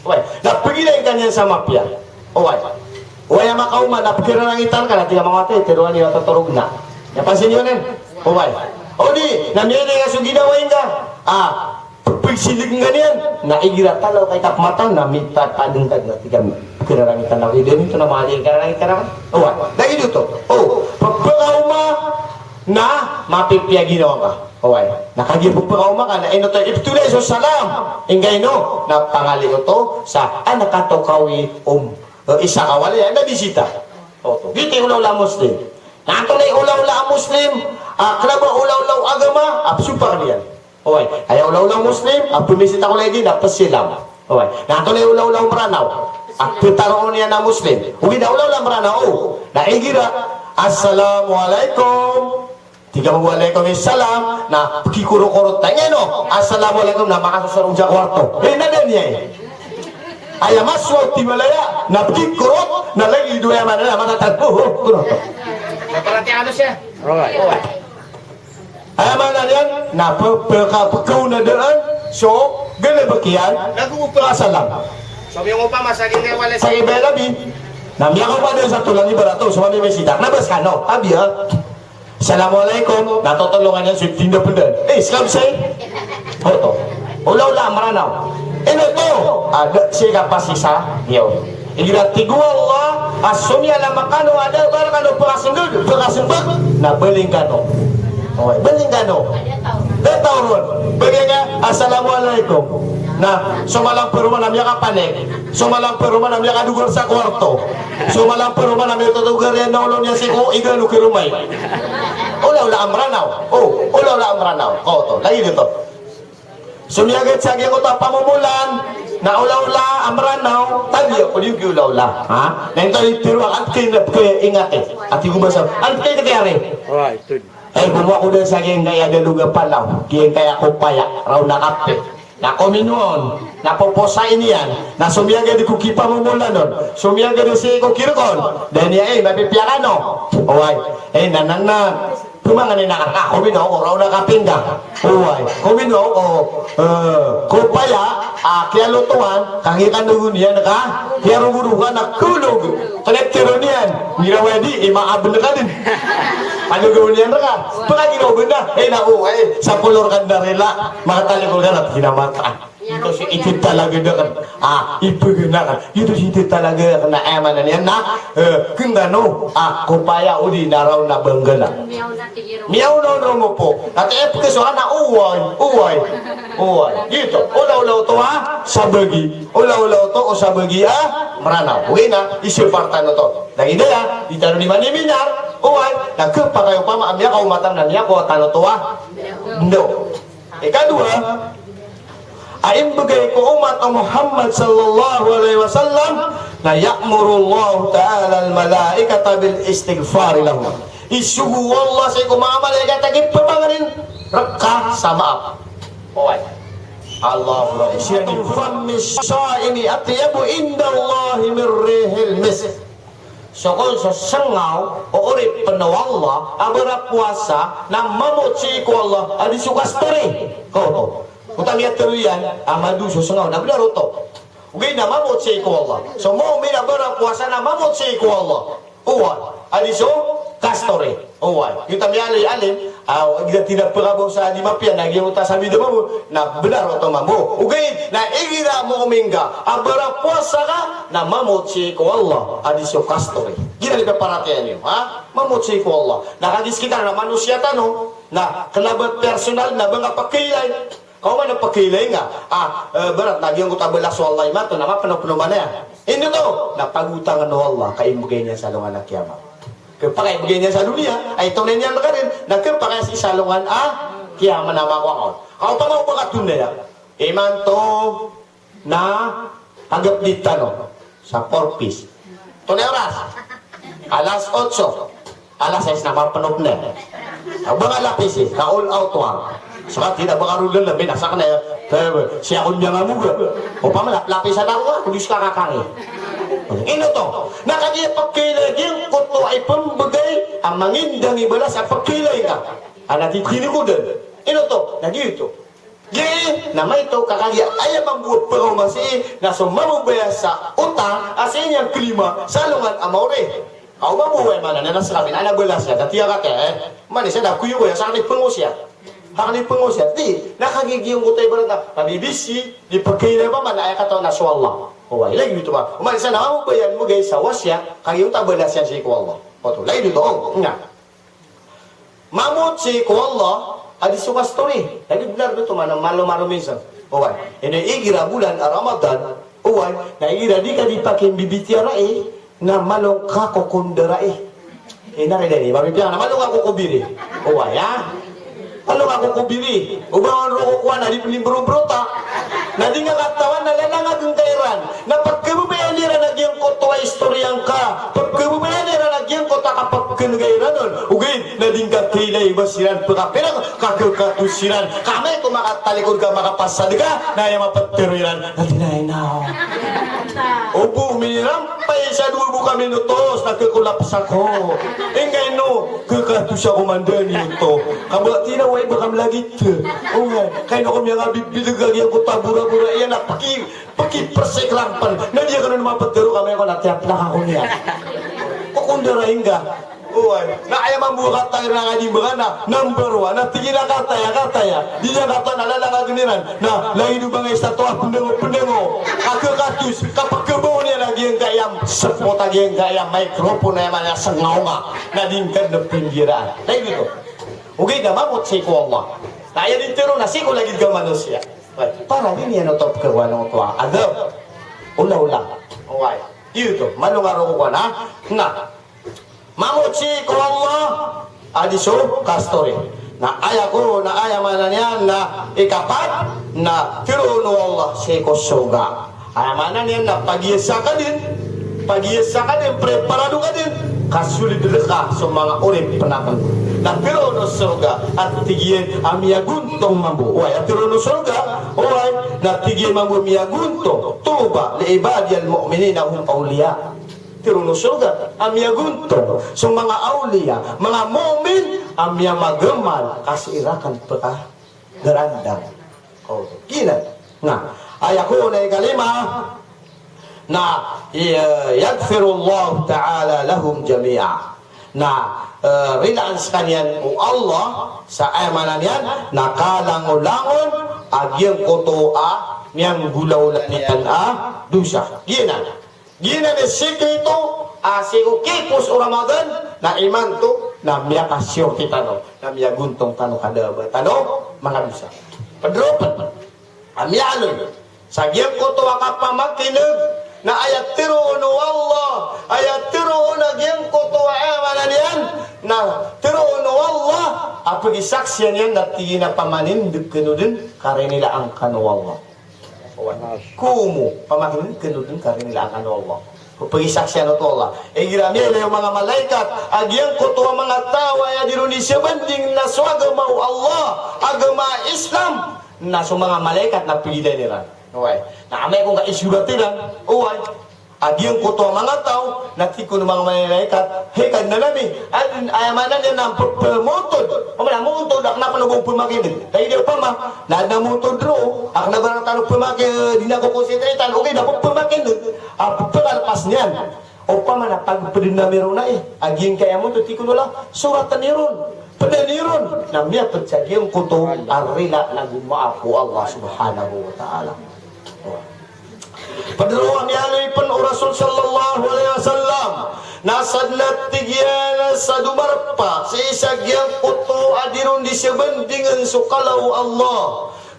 Oway. Na pagilay ka niyan sa mapiya. Oway. Oway, a makaoma na pkhirarangitan ka na tig a manga wata, eh, tharoa niyo a totorogn. Aya pasin iyo nen. Oway. O di, na miyailay ka so ginawa ingka. Ah, pagsilig ngka niyan, na igira talaw ka i kapmata, na mita padngkad na tig a, "Kirarangitan ako, idan ito na mali, kirarangitan ako." Oway, lagid oto. O, pphakaoma, na mapipiya ginawa ka. Oway, na kagiya pphakaoma ka, na ino oto, ibtulai so salam. Ingka ino, na pangali oto sa anak a tokawi om, eh, isa ka walay a na bisita. Oto. Giyoto i olaola a Muslim. Na antonaa i olaola a Muslim, ah, kna ba olaola o agama, a psopak iyan. Oway, aya olaola o Muslim a pmisita ko lagid a psilam. Oway, na antonaa i olaola o Mranaw a ptharoon iyan a Muslim? Ogaid na olaola o Mranaw, o, na igira, "Assalamualaikum." Tig a, "Waalaikumsalam." Na pkikorokorot iyan o, "Assalamualaikum," na makasosorong sa kwarto. Eh, na da niyan. Aya masowa o timalaya, na pkikorot, na lagid o aya maana na matatan. Oh, oh, korot. Aya maana niyan, na pphakaonaan so galbk iyan, na go pkasalam. So miyakaoma sa giyangkai a walay sa giyangkai a labi. Na miyakaoma dn sa tolang ibarat o so mamisita. Na bas kano, abiya. Assalamualaikum. Na totolongan iyan so tinda pndan. Eh, skam say. Oto. Olaola a Mranaw. Ino oto? A da sii kapasisa. Iyo. Igira tig o Allah a so miyalama kano a da a ba rkano pkasmbag, pkasmbag, na baling kano. Oway, baling kano. Da taw ron. Baling ka, "Assalamualaikum." Na so malamperoma na miyakapanik. So malamperoma na miyakadogar sa kwarto. So malamperoma na miyatotogar iyan na olo niyan sii ko iga o karoma i. Olaola a Mranaw. O, olaola a Mranaw. Oto, lagid oto. So miyagad sa giyangkoto a pamomolan, na olaola a Mranaw, tabiya ko di olaola. Ha? Na ino oto i tharoa, antonaa i pkhaingati? A tig o basa, antonaa i pkhaingati ari? Ay, komowa ako dn sa giyangkai a dalog a palaw, giyangkai a kopaya, raw na kape. Na kominowa on, na poposain iyan, na so miyagad ko kipamomolan on, so miyagad sii ko kirk on, da niyan, eh, mapipiya kano. Oway, eh, na, na, na, pmangnin akn ka, kominowa ako, raw na kape ngka. Oway, kominowa ako, eh, kopaya, ah, kiyalotowan, kagiya kandog iyan ka, kiyarogorogan a kolog. Kna tharoon iyan, igira wadi, imaabn ka dn. Ano gawii niyan rka? Pkagiraw bnar. Eh, na, oway, sapolo rka dn a rila. Makatalingoma ka na pkhinamataan. Ito si iti talaga da kan. Ah, ipagana kan. Ito si iti talaga kan. Na, eh, maana niyan na, eh, kngkano, ah, kopaya odi na raw na banggala. Miyaw na, no, mo po. Ati, eh, pkhasowa na, oway, oway, oway. Giyoto. Olaola oto a sabagi. Olaola oto o sabagi a Mranaw. Oway na, isoy partano oto. Lagid aya, di tano di maniminar, oway, na khapakay opama a miyakaoma tano na miyakowa tano oto a ndo. Ikadowa, a imbgay ko omat o Muhammad sallallahu alaihi wasallam, na ya'muru Allahu ta'ala al-malaikata bil istighfari lahum. Isogo o Allah sii ko manga malaikat a kipamangnin rka sa maap. Oway. Allahu Akbar. Rihatun fami saimi atyabu indallahi min rihil misk. So kon so sngaw o oripn o Allah a barapowasa na mamot sii ko Allah a di so kastori. Ko oto. Oto a miyatharo iyan a mado so sngaw na bnar oto. Ogaid na mamot sii ko Allah. So mu'min a barapowasa na mamot sii ko Allah. Oway, a di so kastori. Oway. Giyoto a miyaaloy alim, a, giyoto a tig a pkhabaw sa di mapiya na giyoto a sabi da mambo, na bnar oto mambo. Ogaid na igira mu'min ka a barapowasa ka, na mamot sii ko Allah a di so kastori. Giyanan i paparatiyaya niyo, ha? Mamot sii ko Allah. Na kagiya skaniyan na manosiya tano, na kna ba personal na ba nga pkhailay. Ka oman na pkhailay nga a, e, bnar na giyangkoto a balas o Allah imanto na mapnopnop man iyan. Ino oto? Na pagotangn o Allah ka imbgay niyan sa alongan a kiyamat. Khapakay bgay niyan sa doniya a itonay niyan rka dn, na khapakay sii sa alongan a kiyamat na makowa ka on. Ka opama o ba ka tonaya imanto na pag-update tano sa four Ps. Tonay oras? Alas otso. Alas sais na mapnop na. Ba nga lapisi, ka all out war. Ska tig a ba ka roo lalamin, a sakn na, e, sii akn miyangamoga. Opama na lapisan ako nga, ko di ska kakangi. Ino oto? Na kagiya pkhailay giyangkoto a ipmbgay a mangindang i balas a pkhailay ka. A na titini ko dn. Ino oto? Na giyoto. Giya, na maito ka kagiya aya mambo a pkaoma sii, na so mambo baya sa otang a sii niyan klima sa alongan a maori. Ka o mambo, aya maana niyan na ska bnar na balas iyan, na tig a kataya, e, manosiya na koyo ko iyan, sa kna i pngosiyat. Sa kna i pngosiyat. Di, na kagiya giyangkoto a ibarat na, na B B C, di pkhailay ba man aya katawan na so Allah. Oway, lagid oto ba. Manosiya na mambo baya mbgay sa wasiyat, kagiya oto a balas iyan sii ko Allah. Oto, lagid oto, o, na. Mamot sii ko Allah a di so kastori. Lagid bnar oto, mana malo maro minsan. Oway. Ino igira bolan a Ramadan, oway, na igira di ka di pakimbibitiyarai, na malo ngka kokondarai. Ino ka dn i, ba pipiya na malo ngka kokobiri. Oway, ha? Malo ngka kokobiri. O ba ngka roo kokowa na di pnimbrombrota. Na di ngka katawan na lalangag ngka iran. Na pkhababayaan iran a giyangkoto a istoriya ngka. Pkhababayaan iran a giyangkoto a kapkhan'ga iran on. Ogaid na di ngka kailay ba siran pkapira ka khakatos iran. Ka amay ko makatalikod ka makapasadka, na aya maptharo iran na tinainaw. O bo, miniram pay sa dowa bo kami notos na khakolaps ako. Inggaino, khakatos ako man dn oto. Ka ba tinaw ay ba kami lagid. O nga, kaino ko miyangabibilg a giyangkoto a borabora iyan a pki Pkiprsekrang pn, na di akn on maptharo ka amay ko na tiyaplak ako niyan. Kokondarai ngka. Oway. Na aya mambo a kataya iran a di mbgan na number one, na tig iran a kataya, kataya. Di niyan katawan a lalangagn iran. Na lagid o ba nga istatwa, pndango, pndango. Ka khakatos, ka pkhabaw niyan a giyangkaya spot a giyangkaya microphone a aya maana niyan sngaw nga. Na di ngka dn pnggiraan. Lagid oto. Ogaid na mamot sii ko Allah. Na aya dii tharoon na sii ko lagid ka manosiya. Para di niyan oto pkhakowan oto a adab. Ola, ola. Oway. Giyoto. Malo nga roo kokowan, ha? Na mamot sii ko Allah a di so kastori. Na aya ko, na aya maana niyan na ikapat, na tharoon o Allah sii ko sorga. Aya maana niyan na pagiyasa ka dn, pagiyasa ka dn, preparado ka dn, ka solid rka so manga oripn akn. Na tharoon o sorga a tig iyan a miyagontong mambo. Oway, a tharoon o sorga, oway, na tig iyan mambo miyagontong. Tuba li ibadiyal mu'minina hum awliya. Tharoon o sorga a miyagontong so manga awliya, manga mu'min a miyamagamal ka sii rakn pka garandang. O, giyanan. Na aya ko na ikalima, na, eh, yaghfirullahu ta'ala lahum jami'a. Na, eh, rilaan skaniyan o Allah sa aya maana niyan na kalangolangon a giyangkoto a miyanggolawla niyan a dosa. Giyanan. Giyanan i sikreto a sii ko kipos o Ramadan, na imanto na miyakasiyorti tano, na miyagontong tano ka da a ba tano manga dosa. Pd ron pn a miyaaloy sa giyangkoto a kapamakin'g, na aya tharoon o Allah, aya tharoon a giyangkoto a, aya maana niyan, na tharoon o Allah a pagisaksian iyan na tig iyan a pamanindg kano dn ka rinilaan kano o Allah. Komo, pamakin'g kano dn ka rinilaan kano o Allah. Pagisaksian oto o Allah. Igira miyailay o manga malaikat a giyangkoto a manga taw a aya di ron isabanding na so agama o Allah, agama Islam, Na so manga malaikat na pagitay iran. Oway. Na amay ko ngka isorat iran, oway. A giyangkoto a manga taw, na tig kon o manga malaikat, hay Kadnan ami, adn, aya maana niyan na pphamotod. Opama na motod, a kna pn o ba pmakin'g. Hay di opama, na adn a motod roo, a kna ba rktano pmakin'g, di na ko concentrate-an, okay, na pphamakin'g. A pphakalapas niyan. Opama na pagpdn ami ron ai, a giyangkaya motod, tig kon o Allah, soratn iyo ron, pdn iyo ron, na miyapd sa giyangkoto a rila nago maap o Allah subhanahu wa ta'ala. Pd roo a miyaaloy pn o Rasul sallallahu alaihi wasallam, na sadn a tig iyan a sadn o marpa sii sa giyangkoto a di ron di sabandingn so kala o Allah.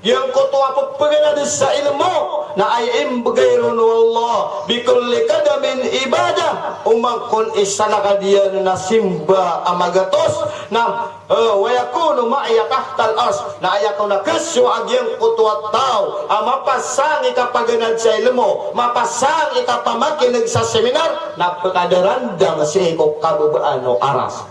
Giyangkoto a pphaganad sa ilmo, na aya imbgay ron o Allah, bi kulli qadamin ibadah, oman kon isa lakad iyan na simba a magatos, na, eh, wa yakunu ma'iya tahtal arsh, na aya kon a kso a giyangkoto a taw a mapasang i kapaganad sa ilmo, mapasang i kapamakin'g sa seminar, na pkadarandang sii ko kababaan o aras.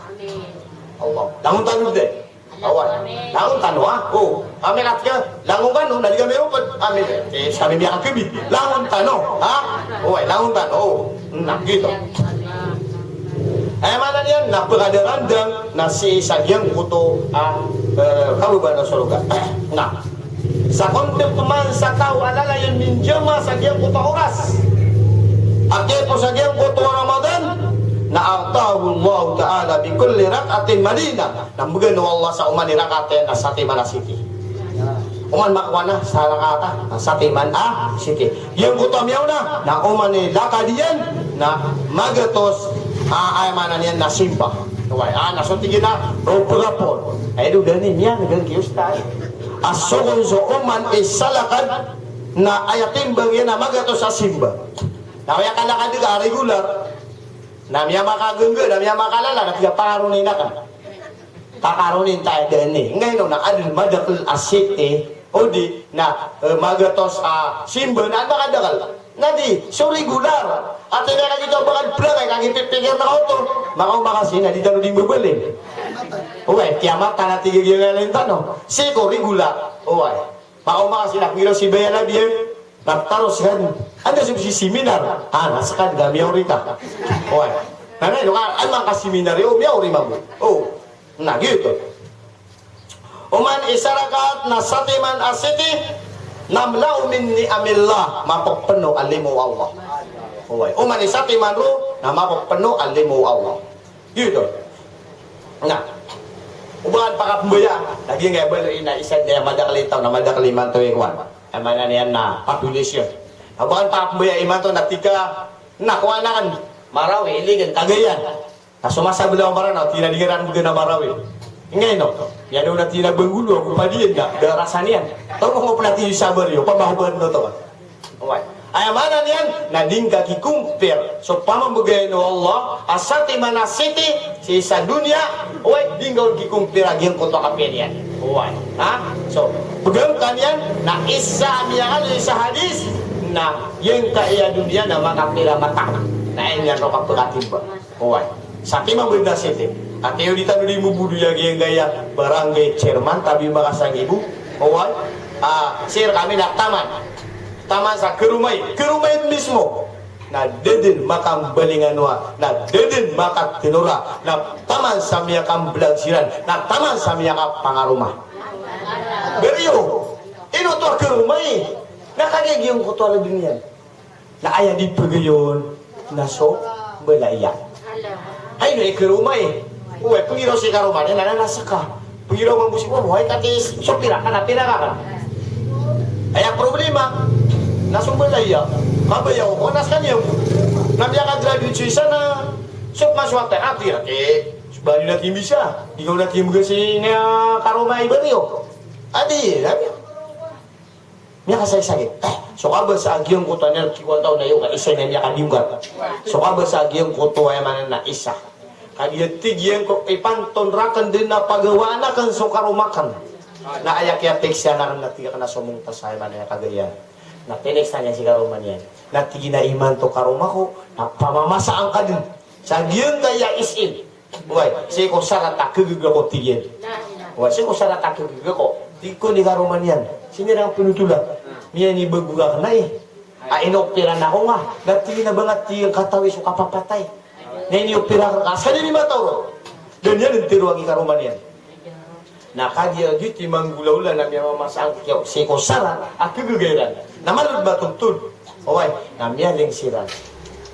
Allah. Langon tano dn. Oway. Langon tano, ha? O. Kami kat ka, langon kano, na di kami ropd. Kami, eh, sa kami miyakakbi. Langon tano, ha? Oway, langon tano. O. Na, giyoto. Aya maana niyan, na pkadarandang, na sii sa giyangkoto, ah, eh, kababaan o sorga. Na. Sa kon pman sa taw a lalayon minjama sa giyangkoto a oras. A kiyapos sa giyangkoto a Ramadan, na a'tahu Allahu ta'ala bi kulli rak'atin madinah. Na mbgan o Allah sa oman i rakaat iyan na satiman a siti. Oman makowa na sa rakaat a satiman a siti. Giyangkoto a miyaona, na oman i lakad iyan na magatos a, aya maana niyan na simba. Oway, a, na so tig iyan a, o, pagapon. Ay, do dani, miyan, gan ki ustad. A so kon so oman i salakad, na aya timbang iyan na magatos a simba. Na aya kalakad ka a regular. Na miyamakagngga, na miyamakalala, na tig a pakaronin akn. Pakaronin ta dn i. Ngayon na adn madakl a siti, odi na, eh, magatos a simba na adn makadakl. Na di, so regular. Ati na kagito bakad plagay, kagipipikir na oto. Makaoma ka sii na di tano di mbabaling. Oway, kiyamat tano tig a giyangkaya tano. Sii ko regular. Oway. Makaoma ka sii na piro si bayan a biyan. Na taros kan, anda so seminar? Ah, na skad ka miyaori ka. Oway. Na, na, ino ka, an man ka seminar iyo, miyaori mambo. O, na, giyoto. Oman i isa rakaat na satiman a siti, namla'u min ni'amillah, mapphno a limo o Allah. Oway. Oman i satiman ro, na mapphno a limo o Allah. Giyoto. Na. O ba kan pakapmbaya, lagid ngka baloy na isa dn a madakl i taw, na madakl imanto i kowan. Aya maana niyan na population. Na ba kan pakapmbaya imanto na tig ka, na kowan akn, Marawi, Iligan, Cagayan. Na so masa belaw a Marawi na, tig iran di ngka ran bgan a Marawi. Ingka ino, aya daw na tig iran a Bangolo, ago Padian, na, da rasa niyan. Taw ko pn a tig iran i sabar iyo, pamahoban oto. Oway. Aya maana niyan, na di ngka ki-compare so pamambegan o Allah a satiman a siti sii sa doniya, oway, di ngka on ki-compare a giyangkoto a kapiya niyan. Oway. Ha? So, pegang ka niyan, na isa a miyakaloy sa hadis, na giyangkaya doniya na makapira mata. Na aya niyan roo kapekatimbang. Oway. Satiman bo na siti. Ati iyo di tano di mobodo iya giyangkaya barangay chairman, tabi makasangibo. Oway. Ah, sii rkami na taman. Taman sa Karomay. Karomay mismo. Na da dn makambalingan owa. Na da dn makatnora. Na taman sa miyakamblag siran. Na taman sa miyakapangaroma. Beriyo. Ino oto a Karomay. Na kagiya giyangkoto a lagid iyan. Na aya di pegayon na so mbala iyan. Hay, no, i Karomay. Oway, pengiraw si Karomay, na, na, na seka. Pengiraw mambo si Karomay, hay, kati so pira ka na, pira ka ka. Aya problema na so mbala iyan. Kabaya o, o, na sekaniyan. Na miyaka-graduate so isa na so pman so ati, ati, ati. So bali na timbisa. Di ka na timbisa si nga Karomay bali o. Adi, adi. Miyakasaysay. Eh, so kabasa a giyangkoto a niyan kikowan taw na iyo ka isa niyan miyakadiyonggat. So kabasa a giyangkoto, aya maana na isa. Kagiya tig iyan ko ipanton raken den na pagawaan aken so karoma aken. Na aya kiyatext iyan aken na tig aken a somong ta sa aya maana niyan kagaya. Na tinext iyan si karoma niyan. Na tig iyan a imanto karoma ko, na pamamasaan ka den. Sa giyangkaya isin. Oway, sii ko sarat a kegege ko tig iyan. Oway, sii ko sarat a kegege ko. Di ko ni karoma niyan. Sii niyan penotolan. Miyanibagor akn ai. A, inoperan ako nga. Na tig iyan a ba nga tig iyan katawi so kapapatay. Na iniopera akn ka. Sa di ni mataw ron. Da niyan tharoa i karoma niyan. Na kagiya giyoto i manggolawla na miyamamasa angkoto sii ko sara a kagagay iran. Na malo dn ba tontod. Oway, na miyaleng siran.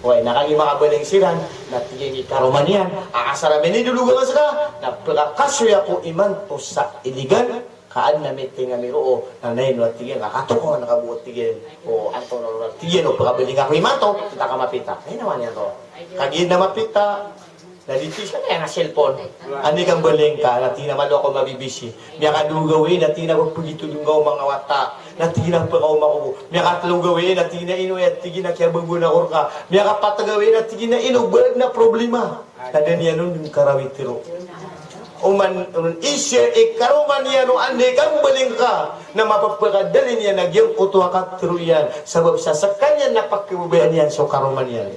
Oway, na kagiya makabaleng siran, na tig iyan i karoma niyan a asar a minidolog akn ska, na pkhakasoy ako imanto sa iligan, ka adn a meeting ami roo, na ino a tig iyan, ka katokawan ka bo tig iyan, o antonaa tig iyan, o pkhabaleng ako imanto, antaa ka mapita. Ino man iyan roo. Kagiya na mapita, na di tig iyan a cellphone. Anda i kambaleng ka, na tig iyan a malo ako mabibisi. Miyakadowa gawii, na tig iyan a pagitodong ka o manga wata. Na tig iyan a pkaoma ako bo. Miyakatlo gawii, na tig iyan a ino aya tig iyan a kiyabagoan ako rka. Miyakapat gawii, na tig iyan a ino ba adn a problema. Na da niyan on dn karawi tharo. Oman, oman isa i karoma niyan o anda i kambaleng ka. Na mapapakadali niyan a giyangkoto a katharo iyan. Sabap sa skaniyan na pkhababayaan iyan so karoma niyan.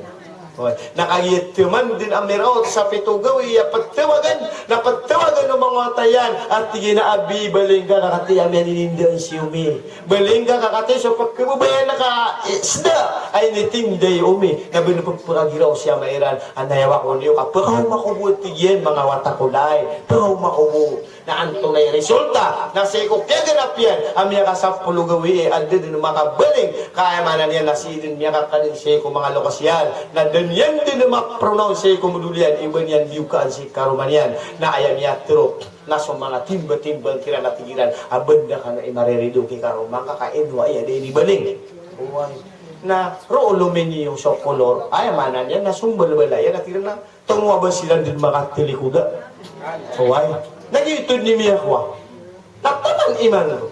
Oway. Na kagiya taman dn a miraot sa pito gawii a ptawagan, na ptawagan o manga wata iyan, a tig iyan a abi, baleng ka, ka katii a miyanindaan si Omi. Baleng ka, ka katii so pkhababayaan ka, i, sda a initinda i Omi. Na ba pphakagiraw si ama iran, a nayawa ko niyo ka pkaoma ko bo tig iyan, manga wata ko lay. Pkaoma ko bo. Na antonaa i resulta? Na sii ko kiyaganap iyan a miyakasapolo gawii a da dn makabaleng, ka aya maana niyan na sii dn miyakakadn sii ko manga lokas iyan. Na da niyan dn mapronounce sii ko modol iyan, i ba niyan biyokaan si karoma niyan. Na aya miyatharo na so manga timba-timba kiran a tig iran a ba nda kano i marirido ki karoma ngka ka ino aya da inibaleng. Oway. Na roo lominiyo so kolor, aya maana niyan na so mbalbala iyan a tig iran a Tomo a ba siran dn makatalikoda. Oway. Na giyoto dn i miyakowa. Na taman imanto.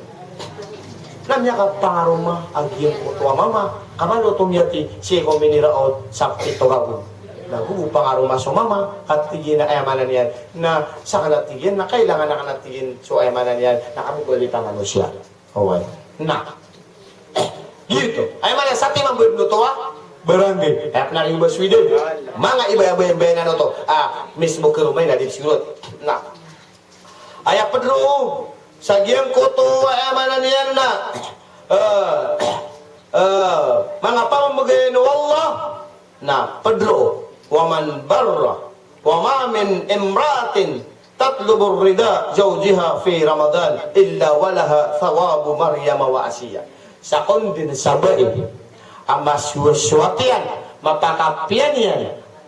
Na miyakapangaroma a giyangkoto a mama. Ka malo oto miyati sii ko miniraot sa pito ragon. Na go bo pangaroma so mama, ka tig iyan a aya maana niyan. Na sakn a tig iyan, na kailangan akn a tig iyan so aya maana niyan, na kabobalita manosiya. Oway. Na. Giyoto. Aya maana sa timan bo dn oto a barangay. Aya pn a riyo ba Sweden. Manga iba, iba, iba, ibayanan oto. A, mismo karoma iyan na di siyorot. Na. Aya pd roo sa giyangkoto, aya maana niyan na, eh, eh, manga pamamagayan o Allah. Na pd roo, wa man barra, wa ma min imra'atin tatlubur rida zawjiha fi Ramadan illa wa laha thawabu Maryama wa Asiya. Sakn dn sa bai a masowasowat iyan, mapakapiya niyan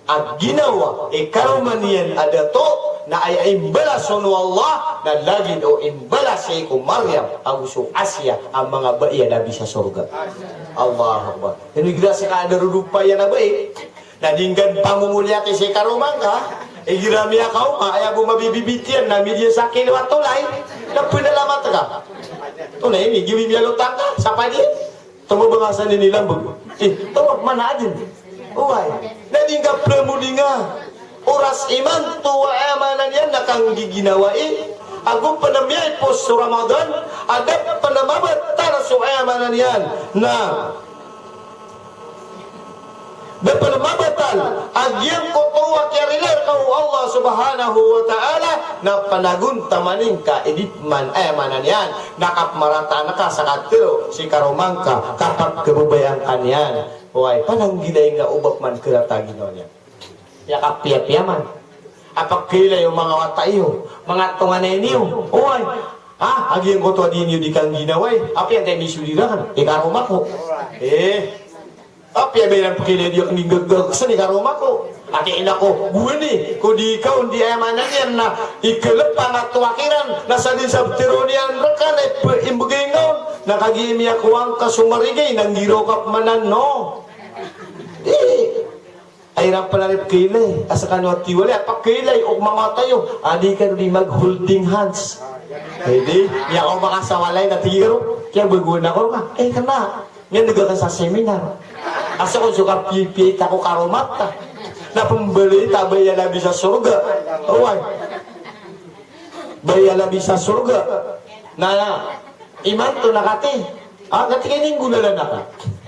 a ginawa i karoma niyan a dato, na aya imbalas on o Allah na lagid o imbalas sii ko Maryam ago so Asiya a manga bai a nabi sa sorga. Allahu Akbar. Ino igira sii ka a darodopa iyan a bai. Na di ngka pamomoliyati sii karoma ngka, igira miyakaoma, aya bo mabibibitiyan na midiya sa kilo a tolay, na pnalamat ka. Tolay ini, giwi miyalotang ka sa padi. Tomo ba nga sa ini lambag. Eh, tomo mana adn. Oway. Na di ngka pramodinga. Oras imanto, aya maana niyan na kanggiginawai. Ago pn a miyaipos so Ramadan, a da pn a mabatal so, aya maana niyan na Da pn mabatal a giyangkoto a kiyarilai rka o Allah Subhanahu wa Ta'ala, na panagontaman ingka i di pman, aya maana niyan na kapmarataan ka sa katharo si karoma ngka, kapagkababayaan ka niyan. Oway, pananggilai nga o ba pman karata a ginawa niyan. Aya kapiyapiya man a pkhailay o manga wata iyo, manga tonganay niyo. Oway. Ha? A giyangkoto a di niyo di kangginawai. Apiya antaa i misodi rakn? I karoma ko. Eh. Apiya ba iran pkhailay di akn di nggagagsn i karoma ko. Ati ina ko, gowani ko di kaon di, aya maana niyan na ikalpang a towa kiran, na sadn sa ptharoon iyan rka na ip-, imbgay ngka on. Na kagiya miyakowa ngka so marigay na nggiraw ka pman anan, no? Di. Ay, iran pn a di pkhailay, a skano a tiwalay, a pkhailay o manga wata iyo, a di kano di mag-holding hands. Ay, di, miyakaoma ka sa walay na tig iyan roo, kiyabagoan ako rka. Eh, kna, miyandg akn sa seminar. A skano so kapiyapiya i ta ko karoma ta. Na pmbalita a bai a labi sa sorga. Oway. Bai a labi sa sorga. Na, imanto na kati. A, kati kay ninggolalan akn.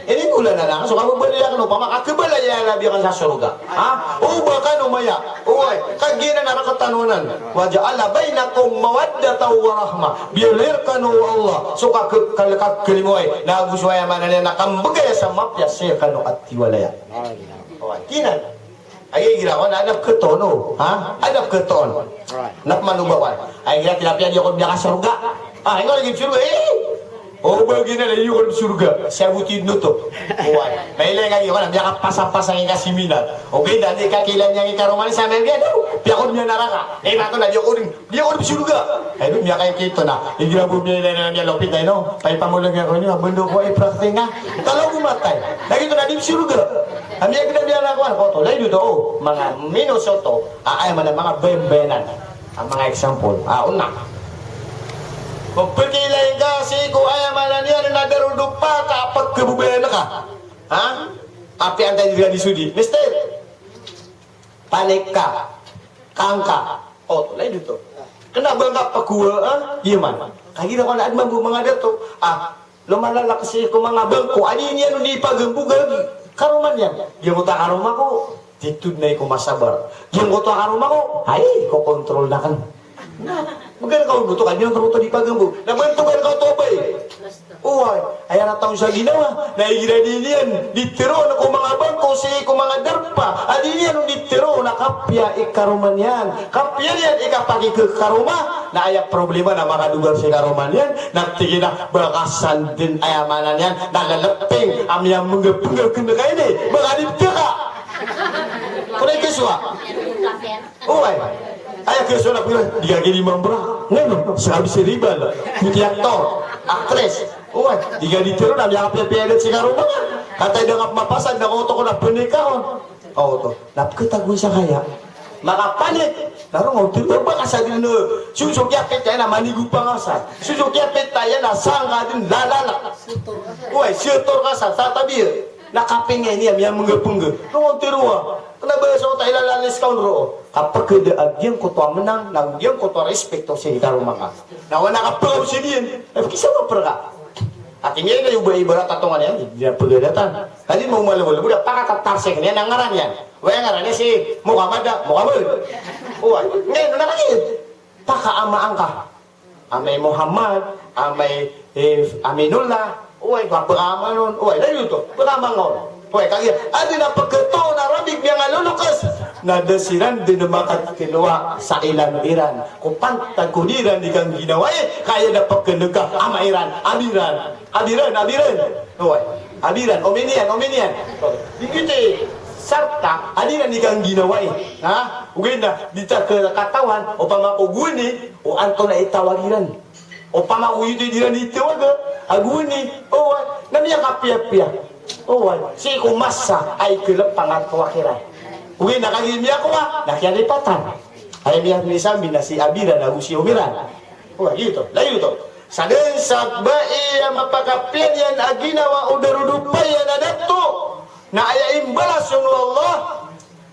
Ini gula na lang, so kababalaya kano, pama ka kabala ya labi kan sa surga. Ha? O ba kano maya. Oway, kagiya na rk tano anan. Wa ja'ala bainakum mawaddatan wa rahmah. Biyaloy rkano o Allah so ka, ka, ka, kalimoy. Na ago so aya maana niyan na kambgay sa mapiya sii rkano a tiwalaya. Oway, kinan. Aya igira ko na adap ketoon, o. Ha? Adap ketoon. Right. Na pman o ba ko. Aya igira tinapiya di ako miyakasorga. Ah, ingo lagi sorga, eh. O ba giyanan, iyo ko sorga. Saboti dn oto. Oway. Mailay nga iyo ko na miyakapasapasang i kasiminar. O ba, di kakilan iyan i karoma niyan sa miyakabiya daw. Piya ko miyanaraka. Eh, mato na di ako dn Di ako dn sorga. Ay, dn miyakaikito na. Igira bo miyailay na miyalopit, ay, no? Paipamolang ako niyo, a bndo ko ay praktinga. Talaw ko matay. Lagid oto na di sorga. A miyagdam iyan a kowan, koto. Lagid oto, o. Manga minosoto. A, aya maana, manga bayanbayanan. A, manga example. A, ona. Pagpakilay ka sii ko aya maana niyan na darodopa ka a pagkababayan ka. Ha? Apiya antaa i di sodi. Mister. Panik ka. Kangka. Oto, lagid oto. Kna ba ngka pkowaa, ha? Iya man. Kagiya ko na adn mambo manga dato. Ah, lomalala ka sii ko manga bangko. A di niyan on di pagambo gagi. Karoma niyan. Giyangkoto a karoma ko. Titho dn aya ko masabar. Giyangkoto a karoma ko. Ay, kokontrol akn. Na, magaan ka oto, kagiya oto di pagambo. Na bantogan ka oto, bay. Oway, aya na taw sa ginawa, na igira di niyan di tharoon ko manga bangko sii ko manga darpa, a di niyan on di tharoon a kapiya i karoma niyan, kapiya niyan i kapakikakaroma, na aya problema na makadogar sii karoma niyan, na tig iyan a ba ka san dn aya maana niyan, na lalaping a miyamnggapngga kn ka ini, ba ka di pthaka. Ko na ikasowa. Oway. Aya kiyasowa na pira, di ka gini mambra. Ngeno, sabi si Ribal, kuti aktor, aktris. Oway, di ka di tero na miyakapiyapiya dn si karoma nga. Kataya da nga pmapasad na koto ko na pnikaon. Oto, na pkatagoy sa kaya. Makapanik. Na roo nga oto, ba ka sa dn, so, so kiyapit aya na manigo pangasa. So, so kiyapit aya na sangka dn lalala. Oway, siyotor ka sa, sa tabiya. Na kapingay niyan, miyamnggapngga. Roo nga oto, Kna ba so ta ilalalis ka on roo. Kapkada a giyangkoto a mnang, na giyangkoto a respeto sii karoma nga. Na wana ka pagaw sii diyan. Na pkisama prka. Ati niyan na iyo ba ibarat a tongan iyan, di na pgadatan. Kadi mo malawal, bo da pakatatarsik niyan a ngaran iyan. Waya ngaran iyan si Muhammad da, Muhammad. Oway, ngayon na kadi. Pakaamaan ka. Amay Muhammad, amay, eh, Aminullah, oway, ba, ba ka aman on, oway, lagid oto, ba ka aman on. Oway, kagiya, adn a pkatoon a rabik iyan a loloks, na da siran dn makatlowa sa ilano iran, ko pantag ko di iran di kangginawai, ka aya da pknka, ama iran, abiran, abiran, abiran. Oway, abiran, ominiyan, ominiyan. Di giyoto i sarta a di iran di kangginawai. Ha? Ogaid na, di ta ka-, katawan, opama ko gowani, o antonaa i tawag iran. Opama ko giyoto i di iran di tawaga, a gowani, oway, na miyakapiyapiya. Oway, sii ko masa a iklpang a tawag iran. Ogaid na kagiya miyakowa, na kiyalipatan. Aya miya-, misambi na si abiran ago si omiran. Oway, giyoto, lagid oto. Sadn sa bai a mapakapiya niyan a ginawa o darodopa iyan a dato, na aya imbalas on o Allah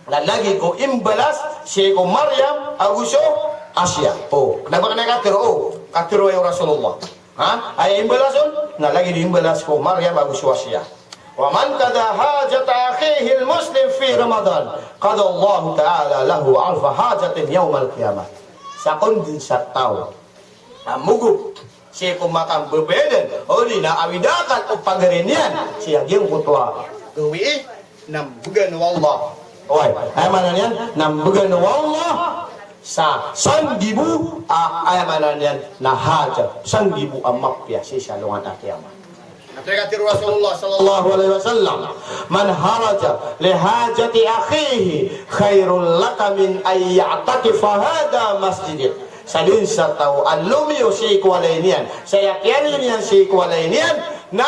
na lagid o imbalas sii ko Maryam ago so Asiya. O, kna ba kna katharo, o, katharo o Rasulullah. Ha? Aya imbalas on na lagid o imbalas ko Maryam ago so Asiya. Wa man qada hajata akhihil muslim fi Ramadan, qadallahu ta'ala lahu alfa hajatin yawmal qiyamah. Sakn dn sa taw a mogop sii ko makambabayadan, odi na awid akal o pagari niyan, sii a giyangkoto a gawii, na mbgan o Allah. Oway, aya maana niyan, na mbgan o Allah sa sanggibo a, aya maana niyan, na hajat, sanggibo a mapiya sii sa alongan a kiyamat. Aya katharo o Rasulullah sallallahu alaihi wasallam, "Man haraja li hajati akhihi khairul laka min an ya'takifa hadha masjidi." Sadn sa taw a lomiyo sii ko walay niyan, sa aya kiyari niyan sii ko walay niyan, na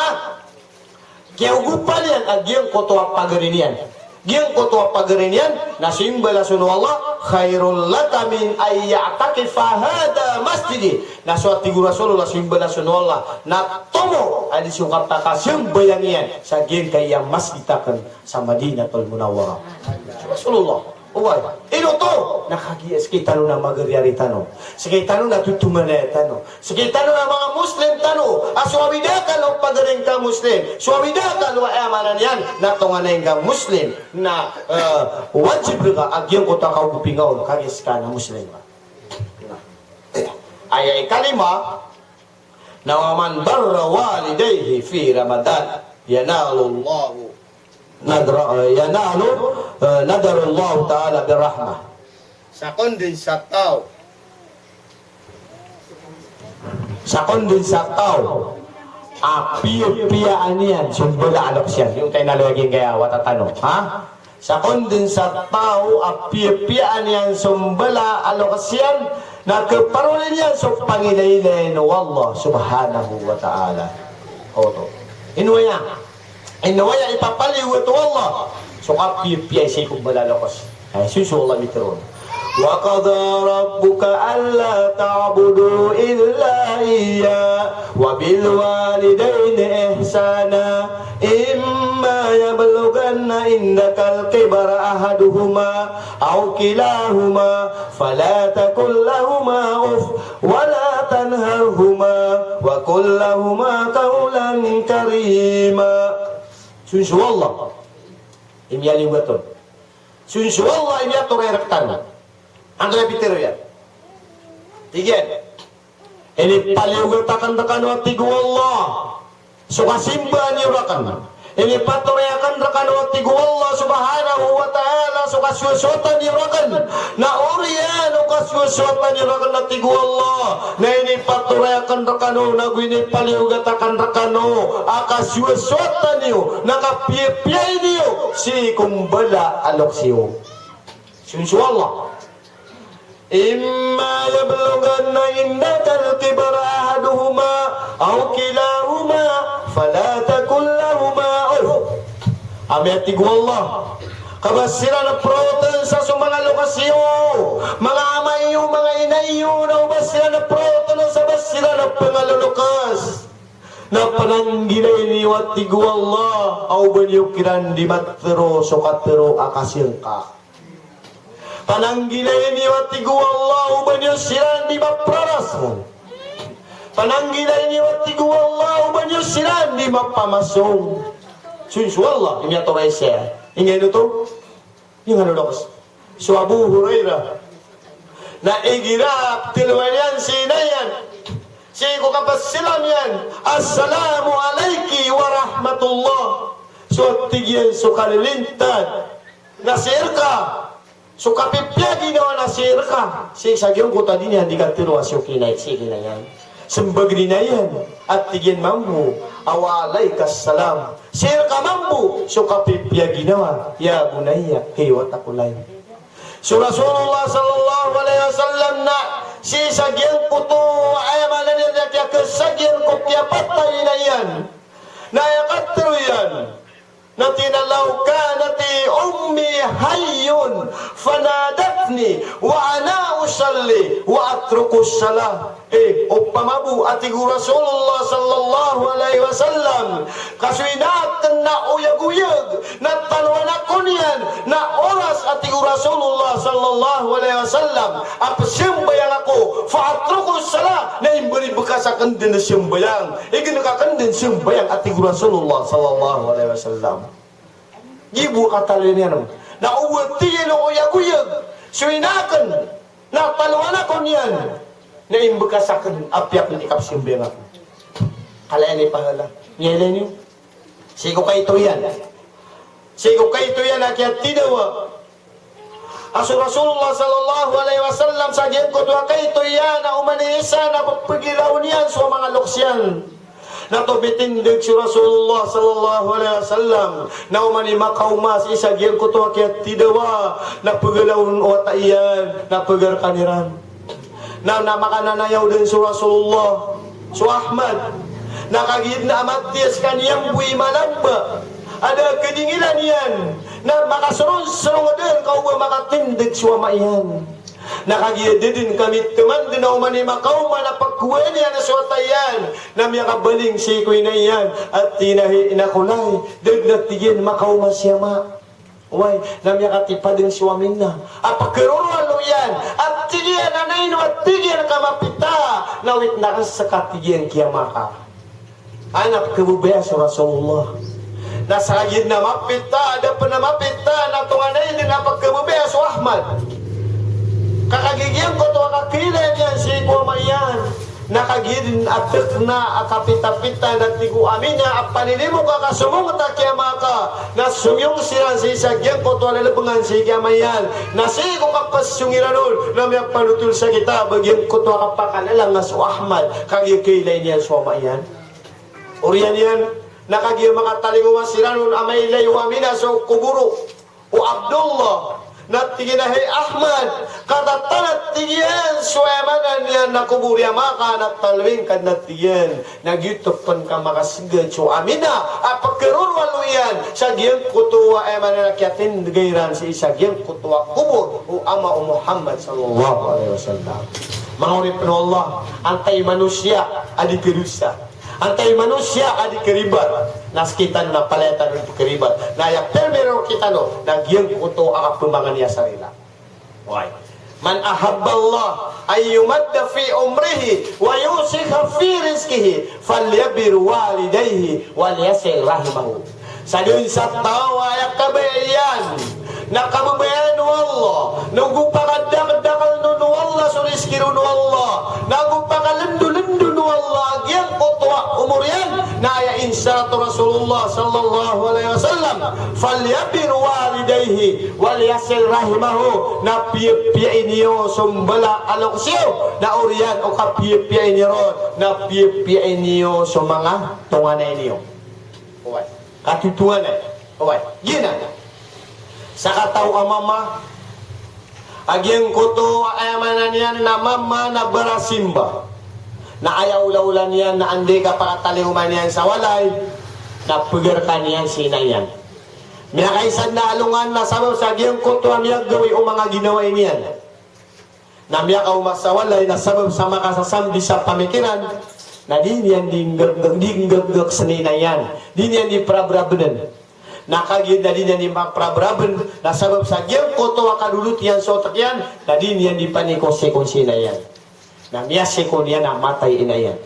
kiyaogopan iyan a giyangkoto a pagari niyan. Giyangkoto a pagari niyan, na so imbalas on o Allah, "Khairul laka min an ya'takifa hadha masjidi." Na so a tig o Rasulullah, so imbalas on o Allah, na tomo a di so kapakasambayang iyan sa giyangkaya masjid akn sa Madinatul Munawwarah. Rasulullah. Oway, ino oto? Na kagiya sktano na magari-ari tano, sktano na totomanay tano, sktano na manga Muslim tano a so awida ka na o pagari ngka Muslim, so awida ka na, aya maana niyan na tonganay ngka Muslim, na, eh, wajib rka a giyangkoto a kaogopi ngka on kagiya ska na Muslim ka. Aya ikalima, na wa man barra walidayhi fi Ramadan, yanalu Allahu nadra, yanalu, eh, nadara Allahu ta'ala birrahmah. Sakn dn sa taw. Sakn dn sa taw a piyapiyaan iyan so mbala a loks iyan. Ino oto i inaloy a giyangkaya wata tano, ha? Sakn dn sa taw a piyapiyaan iyan so mbala a loks iyan, na khaparoli niyan so pangilaylayin o Allah subhanahu wa ta'ala. Oto. Ino aya? Ino aya i papaliyogat o Allah so kapiyapiya sii ko mbala a loks? Ay, so, so Allah i mitharo on: Wa qada rabbuka alla ta'budu illa iyyah, wa bil walidayni ihsana, imma yablughanna indakal kibara ahaduhuma aw kilahuma, fala taqul lahuma uff, wa la tanharhuma, wa qul lahuma qawlan karima. So, so Allah i miyaliyogat on. So, so Allah i miyatoray rktano. Antonaa i pitharo iyan? Tig iyan, inipaliyogat akn rkano, a tig o Allah, so kasimbaa niyo rakn. Inipatoray akn rkano, a tig o Allah subhanahu wa ta'ala, so kasowasowata niyo rakn. Na oriyan o kasowasowata niyo rakn, a tig o Allah, na inipatoray akn rkano, nago inipaliyogat akn rkano a kasowasowata niyo, na kapiyapiyai niyo sii ko mbala a loks iyo. So, so Allah. Imma yablughanna indakal kibara ahaduhuma aw kilahuma, fala taqul lahuma uff. Amay, a tig o Allah, ka ba siran praotn sa so manga loks iyo, manga ama iyo, manga ina iyo, na o ba siran praotn sa ba siran pngaloloks, na pananggilai niyo, a tig o Allah, a o ba niyo kiran di matharo so katharo a kasiyangka. Pananggilai niyo, a tig o Allah, o ba niyo siran di mapraras. Pananggilai niyo, a tig o Allah, o ba niyo siran di mapamasong. So, so Allah i miyatoray saya. Ingd oto? Ingd oto? So Abu Hurairah na igira a ptharoa niyan si ina iyan sii ko kapsilam iyan, "Assalamu alayki wa rahmatullah." So, a tig iyan, so kalilintad na sii rka, so kapipiya ginawa na sii rka, sii sa giyangkoto a di niyan di katharo a sii ko ina, sii ko ina iyan. Smbag i ina iyan, a tig iyan mambo a, "Wa alaykas salam." Sii rka mambo so kapipiya ginawa, ya bunayya, hay wata ko lay. So Rasulullah sallallahu alayhi wasallam na sii sa giyangkoto a, aya maana niyan na kiyakhasagian ko kiyapatay o ina iyan, na aya katharo iyan na tig iyan a, "Law kanat ummi hayyan fanadatni wa ana usalli wa atrukus salah." Eh, opama bo, a tig o Rasulullah sallallahu alayhi wasallam, ka so ina akn na oyagoyag na taloan ako niyan, na oras, a tig o Rasulullah sallallahu alayhi wasallam, a pzambayang ako, fa atrukus salah, na imbribkas akn dn a sambayang. Ignk akn dn sambayang, a tig o Rasulullah sallallahu alayhi wasallam. Giya bo a katalo iyan on. Na o ba, tig iyan, oyagoyag so ina akn na taloan ako niyan, na imbkas akn a apiya akn di kapzambayang ako. Kala iyan i pahala. Miyailay niyo. Sii ko kaito iyan. Sii ko kaito iyan a kiyathidawa a so Rasulullah sallallahu alayhi wasallam, sa giyangkoto a kaito iyan a oman i isa na pphagalaw niyan so manga loks iyan, na tomitindg so Rasulullah sallallahu alayhi wasallam, na oman i makaoma sii sa giyangkoto a kiyathidawa, na pagalaw on o wata iyan, na pagarkan iran. Na, na makananayaw dn so Rasulullah, so Ahmad, na kagiya dn a mathiya skaniyan bo i malamba a da a kadingilan iyan, na makasorongsorong dn ka o ba makatindg so ama iyan. Na kagiya da dn kami thaman dn a oman i makaoma na pkowaan iyan so wata iyan, na miyakabaling sii ko ina iyan, a tig iyan a hay ina ko lay, da dn, a tig iyan, makaoma si ama. Oway, na miyakatipaden so Aminah a pekeroro a loyan a tig iyan a ino a tig iyan ka mapita, na wit na ka seka tig iyan kiyama ka. Aya na pekebebaya so Rasulullah. Na sa kagiya na mapita, da pen a mapita, na tonganay den a pekebebaya so Ahmad. Ka kagiya giyangkoto a kakeilay niyan sii ko ama iyan. Na kagiya den a tekna a kapitapita na tig o Aminah a panilimo ka ka somonget a kiyama ka. Na somiyong siran sii sa giyangkoto a lelebengan sii ki ama iyan. Na sii ko kapesong iran on, na miyapanotol sa kitab a giyangkoto a kapakalelanga so Ahmad, kagiya keilay niyan so ama iyan. Oriyan iyan, na kagiya makatalingoma siran on a mailay o Aminah so kobor o Abdullah, na tig iyan a, "Hay Ahmad, katatanan," tig iyan, "so aya maana niyan na kobor i ama ka na talowing ka den," tig iyan. Na giyoto pen ka makaseged so Aminah a pekeroro a loyan sa giyangkoto a aya maana niyan a kiyatindega iran sii sa giyangkoto a kobor o ama o Muhammad sallallahu alaihi wasallam. Manga oripen o Allah, antai manosiya a di kedosa. Antai manosiya a di keribat, na sekitano na palaya tano di keribat. Na aya permero rekitano, na giyangkoto a kapembangan iyan sa rila. Oway. Man ahabballah an yumadda fi umrihi wa yusikha fi rizqihi falyabir walidayhi wal yasil rahimahu. Sa den sa taw a aya kabaya iyan na kababayaan o Allah, na go pakadakeldakel on o Allah so rizki ron o Allah, na go pakalendolendon o Allah a giyangkoto a omor iyan, na aya insarat o Rasulullah sallallahu alaihi wasallam, "Falyabir walidayhi wal yasil rahimahu," na piyapiya niyo so mbala a loks iyo, na oriyan o kapiyapiya niyo ron, na piyapiya niyo so manga tonganay niyo. Oway. Katotonganay. Oway. Giyanan. Sakataw a mama a giyangkoto a aya maana niyan na mama na barasimba. Na aya olaola niyan na anda i kapakatalingoma niyan sa walay, na pegarka niyan si ina iyan. Miyakaisa den a alongan na sabap sa giyangkoto a miyagawii o manga ginawai niyan. Na miyakaoma sa walay na sabap sa makasasambi sa pamikiran, na di niyan di nggek, di nggekgek si ina iyan, di niyan di peraberaben. Na kagiya na di niyan di peraberaben, na sabap sa giyangkoto a kadolot iyan so otek iyan, na di niyan di panikosikon si ina iyan. Na miyasiko niyan a matay i ina iyan.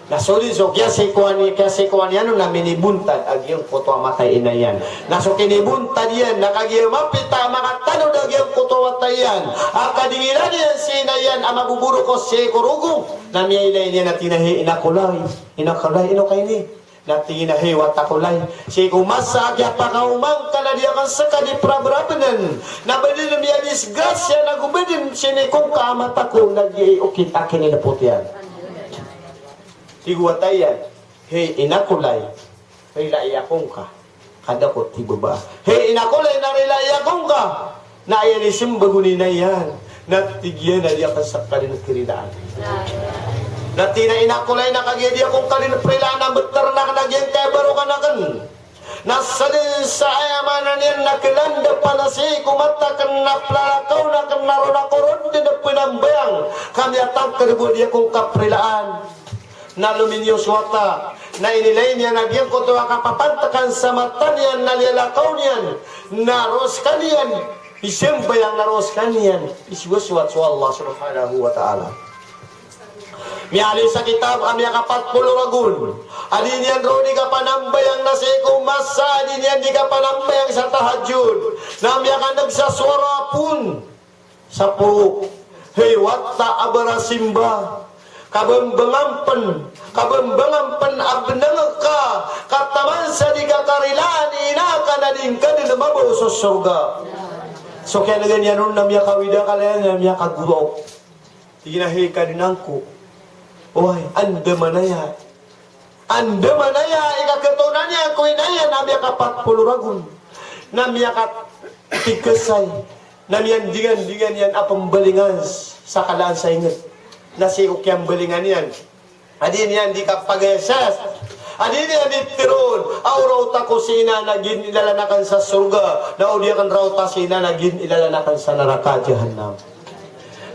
Na so den so kiyasikoan iyan, kiyasikoan iyan on na minibontad a giyangkoto a matay i ina iyan. Na so kinibontad iyan, na kagiya mapita a makatanod a giyangkoto a matay iyan a kadingiran iyan si ina iyan a maboborok o sii ko rogo, na miyailay niyan a tig iyan a, "Hay ina ko lay, ina ko lay, ino ka ini?" Na tig iyan a, "Hay wata ko lay, sii ko masa a kiyapakaoma ngka na di aken seka di peraberaben, na ba den miyadisgrasya na go ba den siniko ngka a mata ko na giyai okit a kininepot iyan." Tig o wata iyan, "Hay ina ko lay, rilai ako ngka, ka da ko tibaba. Hay ina ko lay, na rilai ako ngka." Na aya inisembag o ina iyan na tig iyan a di aken seka den kerilaan. Na tig iyan a, "Ina ko lay, na kagiya di ako ngka den perilaan na beter aken a giyangkaya barokan aken." Na sa den sa aya maana niyan na kelandepan a sii ko mata aken na pelalakaw aken na roo na koron den a penambayang ka miyatangked bo a di ako ngka perilaan. Na lominiyo so wata, na inilay niyan a giyangkoto a kapapantekan sa mata niyan na liyalakaw niyan, na roo sekaniyan isambayang, na roo sekaniyan isiwaswat so Allah subhanahu wa ta'ala. Miyaaloy sa kitab a miyakapat polo ragon a di niyan roo di kapanambayang na sii ko masa a di niyan di kapanambayang sa tahajjud, na miyakaneg sa sowara a pon sa porok. Hay wata a barasimba, kabembengan pen, kabembengan pen a beneng ka, ka taman sa di ka karilaan i ina ka na di ngka den mabaw so sorga. So kiyanegan iyan on na miyakawida kalayan, na miyakagoraok. Tig iyan a, "Hay kadnan ko, oway, anda manaya, anda manaya i kaketonan iyan ko ina iyan a miyakapat polo ragon, na miyakatikesay, na miyandingandingan iyan a pembalingan sa kalaan sa inged, na sii ko kiyambalingan iyan a di niyan di kapagasas, a di niyan di teroon a o raota ko si ina na gin ilalan aken sa sorga, na o di aken raota si ina na gin ilalan aken sa naraka jahannam."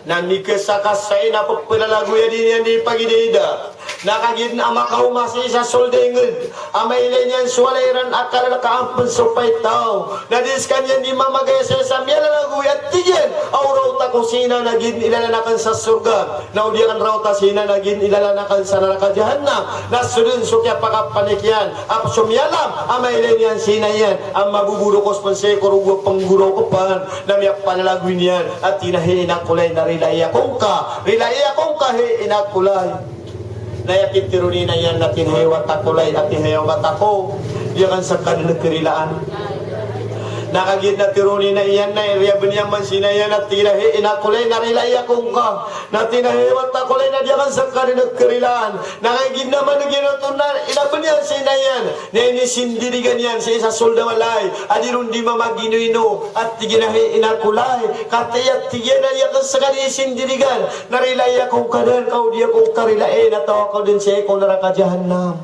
Na mikesakasay na pepelalagoy a di niyan di pagidaida. Na kagiya a makaoma sii sa sold a ingd a mailay niyan so walay iran a kalalkaan pn so paitaw, na di skaniyan di mamagaya sii sa miyalalagoy a tig iyan a o rawta ko sii na giya ilalan akn sa sorga, na o di akn rawta sii na giya ilalan akn sa naraka jahannam. Na so dn so kiyapakapanik iyan a so miyalam a mailay niyan sii na iyan a maboborokos pn sii ko rogo a pnggoraok pn, na miyapalalagoy niyan a tig iyan a hay ina ko lay, na rilai ako ngka, rilai ako ngka hay ina ko lay. Na aya pitharo o ina iyan na tig iyan a hay wata ko lay, a tig iyan a hay wata ko, di akn ska dn karilaan. Na kagiya na tharo o ina iyan na aya bniyaan man sii na iyan a tig iyan a hay ina ko lay, na rilai ako ngka, na tig iyan a hay wata ko lay, na di akn ska dn karilaan. Na kagiya na man giyoto na aya bniyaan sii na iyan na inisindirigan iyan sii sa sold a walay a di ron di mamaginoino a tig iyan a hay ina ko lay, katii a tig iyan a di akn ska dn sindirigan, na rilai ako ngka dn, ka o di ako ngka rilai na taw ako dn sii ko naraka jahannam.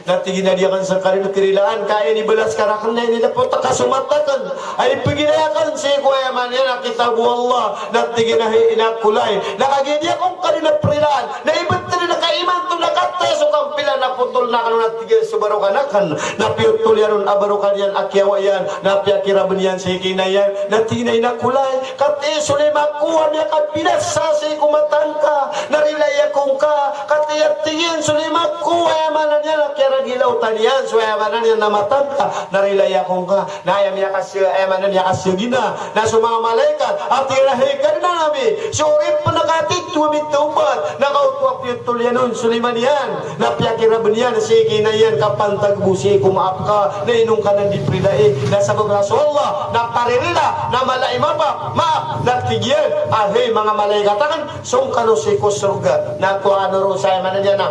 Na tig iyan a di akn ska dn karilaan, ka inibalas ka rakn na inilapot ka so mata akn a ipginay akn sii ko aya maana niyan a kitab o Allah. Na tig iyan a hay ina ko lay, na kagiya di ako ngka dn prilaan, na ibt dn ka imanto na katii so kampila na potol na kano, na tig iyan so barokan akn na piyotol iyan on a barokan iyan a kiyawa iyan, na piyakirabn iyan sii ki ina iyan, na tig iyan a ina ko lay, katii so lima ko a miyakabinasa sii ko mata ngka, na rilai ako ngka, katii a tig iyan so lima ko aya maana niyan a kiyaragilawtan iyan so aya maana niyan a mata ngka, na rilai ako ngka. Na aya miyakasya, aya maana niyan a miyakasya gina na so manga malaikat a tig iran a hay Kadnan ami, so oripn ka a titho a mitawbat, na kaoto a piyotol iyan on so lima niyan, na piyakirabn iyan sii ki ina iyan ka pantag bo sii ko maap ka, na ino ngka nan di prilaan, na sabap na so Allah na paririla, na mala i mapa, maap, na tig iyan a hay manga malaikat akn, song kano sii ko sorga, na kowa kano ron sa aya maana niyan a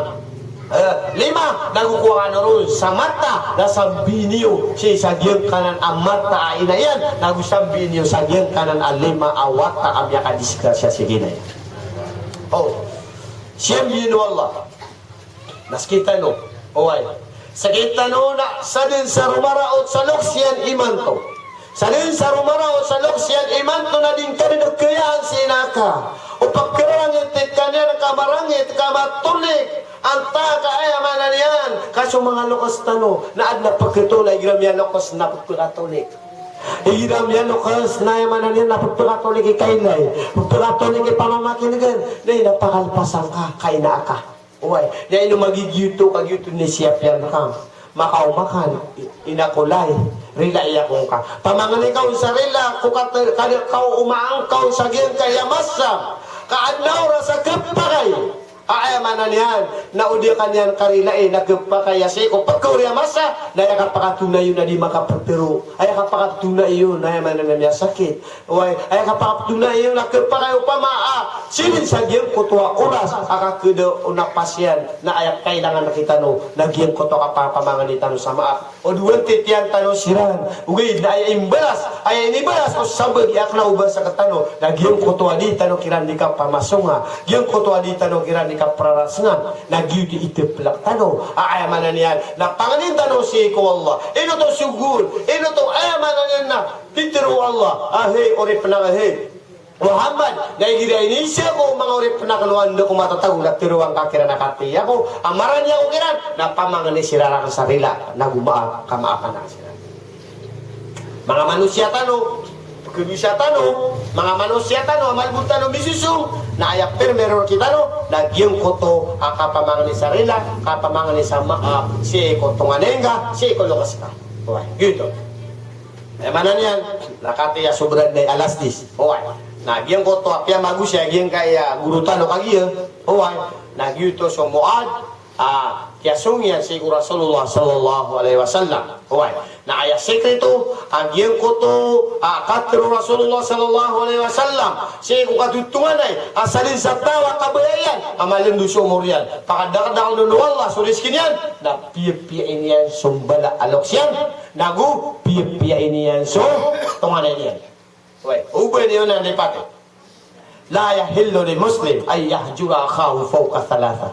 Eh, lima, nago kowa kano ron sa mata, na sambiin iyo sii sa giyangkanan a mata a ina iyan, nago sambiin iyo sa giyangkanan a lima a wata a miyakadisgrasya sii ki ina iyan. O, sambiin o Allah. Na sktano, oway. Sktano na sadn sa romaraot sa loks iyan imanto. Sadn sa romaraot sa loks iyan imanto na di ngka dn kayaan si ina ka o pkhararangit ka niyan ka marangit ka matonik. Antaa ka aya maana niyan, ka so manga loks tano na adn a pkhatolay, igira miyaloks na pkhatolay. Igira miyaloks na aya maana niyan na pkhatolay i kailay, pkhatolay i pamamakin'gan, na ino pakalpasan ka, ka ina aka. Oway, na ino magigiyoto ka giyoto na siyap iyan ka. Makaoma ka, ina ko lay, rilai ako ngka. Pamangni ka on sa rila ko kat-, ka, kaomaan ka on sa giyangkaya masa. Ka adn a oras a khapakay. A aya maana niyan na o di ka niyan karilai na khapakay a sii ko pkhaori a masa, na aya kapakatona iyo na di makaptharo. Aya kapakatona iyo na aya maana niyan miyasakit. Oway, aya kapakatona iyo na khapakay opama a sii dn sa giyangkoto a oras a kakhada o napas iyan, na aya kailangan rktano na giyangkoto a kapapamangni tano sa maap. O dowa titho tano siran. Ogaid na aya imbalas, aya inibalas o sabagi a kna o ba sktano, na giyangkoto a di tano kiran di kapamasonga, giyangkoto a di tano kiran di kaprarasngan, na giyoto i tplk tano. A aya maana niyan na pangnin tano sii ko Allah. Ino oto so gol, ino oto aya maana niyan na pitharo o Allah a hay oripn akn, hay Muhammad, na igira iniiza ko manga oripn akn o anda ko matatago na tharoa ngka kiran a katii ako a marani ako kiran, na pamangni siran rakn sa rila, nago maap, ka maapa ngka siran. Manga manosiya tano, pkhadosa tano, manga manosiya tano a malbod tano misosong, na aya primero rktano na giyangkoto a kapamangni sa rila, kapamangni sa maap, sii ko tonganay ngka, sii ko loks ka. Oway, giyoto. Aya maana niyan na katii a sobra dn i alas dis. Oway. Na giyangkoto a piyamagosay a giyangkaya goro tano kagiya. Oway. Na giyoto so Muadh a kiyasong iyan sii ko Rasulullah sallallahu alaihi wasallam. Oway. Na aya sikreto a giyangkoto a katharo o Rasulullah sallallahu alaihi wasallam sii ko katotonganay a sadn sa taw a kabaya iyan a malndo so omor iyan, pakadakdakl on o Allah so rizki niyan, na piyapiya iyan so mbala a loks iyan, nago piyapiya iyan so tonganay niyan. Oway, oba niyo nan di pati. La yahillu li muslim an yahjura akhahu fawqa thalatha.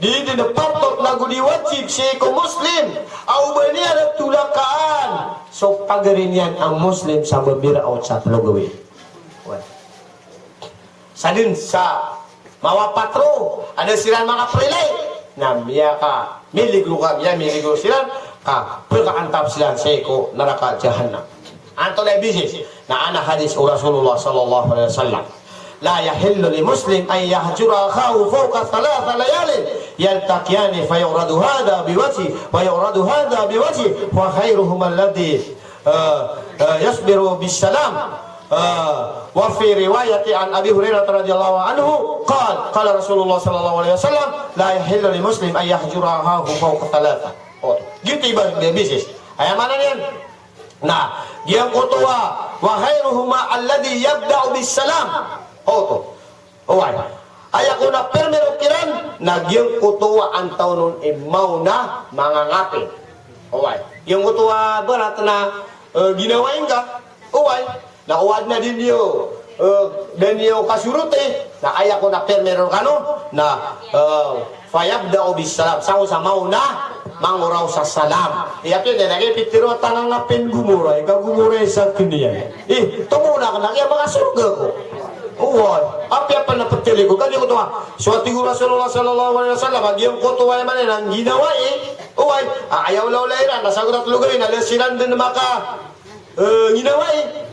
Di dn partot nago di wajib sii ko Muslim a oba niyan a tolakaan so pagari niyan a Muslim sa mbiraot sa tlo gawii. Oway. Sadn sa mawapat roo, a da siran makaprilaan, na miyakamiligro ka, miyamiligro siran, ka pkaantap siran sii ko naraka jahannam. Antonaa i bisis? Na adn a hadis o Rasulullah sallallahu alaihi wasallam, "La yahillu li muslim an yahjura akhahu fawqa thalatha layalin yaltaqiyani fayu'radu hadha biwajhi wa yu'radu hadha biwajhi wa khairuhuma alladhi, eh, eh, yasbiru bis salam." Eh, wa fi riwayati an Abi Hurairah radhiyallahu anhu qal, qala Rasulullah sallallahu alaihi wasallam, "La yahillu li muslim an yahjura akhahu fawqa thalatha." Oh, giyoto i ba-, bisis. Aya maana niyan, na giyangkoto a, "Wa khairuhuma alladhi yabda'u bis salam." Oto. Oway. Aya kon a permero kiran, na giyangkoto a antaw on i maona mangangapin. Oway. Giyangkoto a barat na, eh, ginawa ingka. Oway. Na o adn a di niyo, eh, di niyo kasoroti, na aya kon a permero kano, na, eh, fayabda'u bis salam, sa kon sa maona mangoraw sa salam. Iya pn, lagid i pitharo a tangangapin gomoray, ka gomoray sa kniyan. Eh, tomo na kna, iya makasorga ko. Oway, apiya pn a pthalikod, ka giyangkoto a, so a tig o Rasulullah sallallahu alaihi wasallam, a giyangkoto a aya maana niyan na ginawai. Oway, a, aya olaola iran, na sagorat logawi, na lasi ran dn maka Eh, ginawai.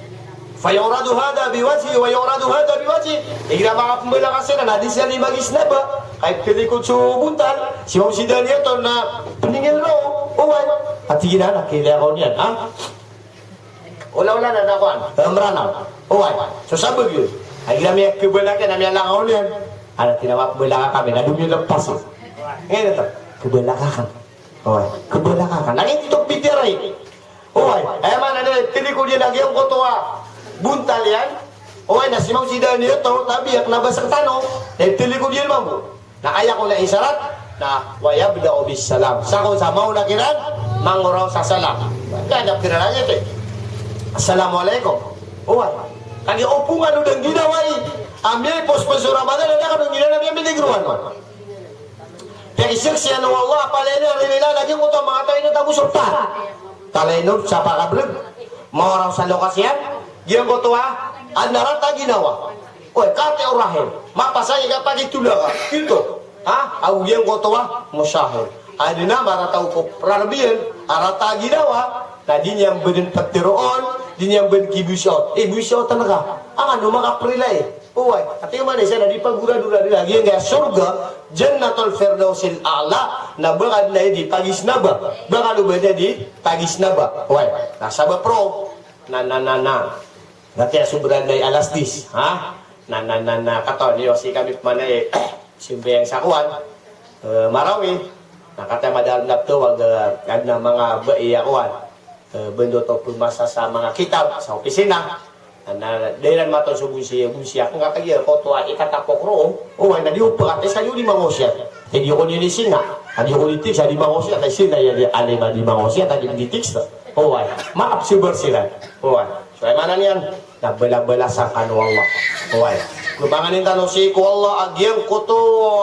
Fayu'radu hadha biwajhi wa yu'radu hadha biwajhi. Igira makapmbalakas iran na di siran di magisnaba. Ka ipthalikod so bontal, simaw si Daniel oto na pningil roo. Oway. Ati igira na khailay ako niyan, ha? Olaola na na kowan. Eh, Mranaw. Oway. So sabag iyan. Igira miyakhabalak iyan na miyalakaw niyan. Ana tina mapmbalak kami na domilepas. Ngayon ito. Khabalak ka. Oway. Khabalak ka. Lagid ito pitiyarai. Oway, aya maana niyan, thalikod iyan a giyangkoto a bontal iyan. Oway, na simaw si Daniel oto, tabiya kna ba sktano, na thalikod iyan mambo. Na aya kon a isarat, na wa yabda'u bis salam. Sa kon sa maona kiran mangoraw sa salam. Kaya da kiran a giyangkoto. Assalamu alaikum. Oway. Kagiya opongan o da ginawai. A miyaipos pn so Ramadan, da kano ginawai na miyamiligro kano. Piyakisaksian o Allah a palaya niyan rinilaan a giyangkoto a manga taw a inonta bo so pat. Palaya niyan sa pakabrg. Maoraw sa lokas iyan. Giyangkoto a adn a rata a ginawa. Oy, kati o rahim. Mapasang i kapakitolak a. Ito. Ha? Ago giyangkoto a mushahir. Adn a marata o ko rarbiyan a rata a ginawa. Na di niyan bdn ptharoon, di niyan bdn kibisaot. Eh, bisaot tano ka. Angano makaprilai. Oway, ati man isa na di pagoradorad iran, giyangkaya sorga, Jannatul Firdausil A'la, na ba ka dn aya di pagisnaba, ba ka dn ba aya di pagisnaba. Oway, na sabap roo, na, na, na, na. Na tiya sobra dn aya alas dis, ha? Na, na, na, na, katawan iyo, sii kami pman aya, simbayang sa kowan, eh, Marawi, na kataya madalm na ptawag, eh, adn a manga bai a kowan. Eh, bndo oto pmasa sa manga kitab sa opisina. Na, na, da iran maton so bonsi, bonsi akn ka kagiya koto a ikatapok roo. Oway, na di opakatay sa di o di mangosiyat. Ka di o ko di singa. Ka di o ko di tiks, a di mangosiyat. Ka singa iya di alim a di mangosiyat, a di, di tiks. Oway, maap si barsiran. Oway. So, aya maana niyan, na bala-balasan kano o Allah. Oway. Gopanganin tano sii ko Allah a giyangkoto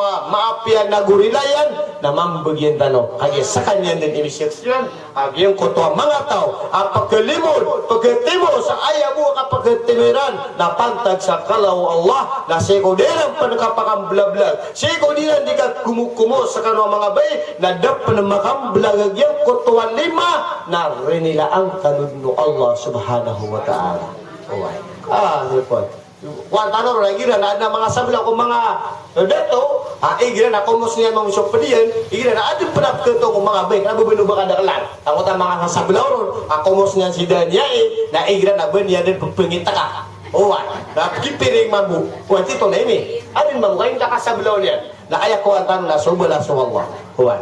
a maapiya na gorilayan, na mambagian tano. Kagiya skaniyan dn i misaksian a giyangkoto a manga taw a pkhalimod, pkhatimo sa aya bo a kapkhatimo iran, na pantag sa kala o Allah, na sii ko di iran pn kapakamblablag, sii ko di iran di kakomokomo skano a manga bai, na da pn makamblag a giyangkoto a lima, na rinilaan kano dn o Allah subhanahu wa ta'ala. Oway. Ah, sii ko Kowan tano ron, igira na adn a manga sabla ko manga, eh, dato, ah, igira na komos niyan mambo so pd iyan, igira na adn pn a pkhato ko manga bai, kna ba bano ba kadaklan. Angkoto a manga sabla ron, ah, komos niyan si Daniel, na igira na ba niyan dn pphangitaka. Oway, na pkipiring mambo. Oway, tito na ini. Adn mambo kaintaka sabla on iyan. Na aya kowan tano na so balas o Allah. Oway.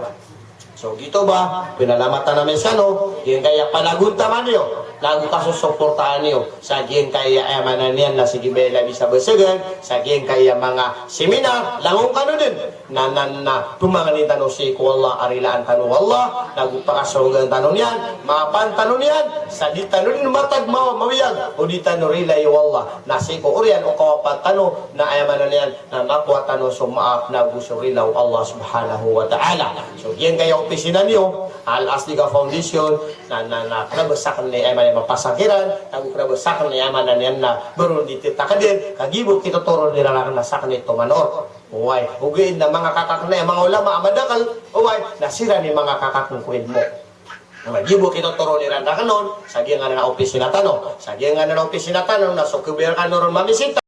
So, giyoto ba, pinalamatan ami skano, giyangkaya panagontaman iyo, nago kasosoportaan iyo, sa giyangkaya, aya maana niyan na, sii ki Bailabisa Basagan, sa giyangkaya manga seminar, langon kano dn, na, na, na, pmangnin tano sii ko Allah, a rilaan tano o Allah, nago pakasogaan tano niyan, maapan tano niyan, sa di tano dn matag ma-, mawiyag, o di tano rilai o Allah, na sii ko oriyan o kawapat tano, na aya maana niyan, na makowa tano so maap nago so rila o Allah Subhanahu wa Ta'ala. So, giyangkaya opisina niyo, Al Asdiqa Foundation, na, na, na, kna ba sakn i aya maana niyan mapasang kiran, nago kna ba sakn i aya maana niyan na ba ron di titakdn, kagiya bo kitotoron iran rakn na sakn i tomanor. Oway, ogaid na manga kakakn a manga ulama a madakl, oway, na siran i manga kakakn ko ilmo. Oway, di bo kitotoron iran rakn on sa giyanan a opisina tano, sa giyanan a opisina tano na so khabayaan kano ron mamisita.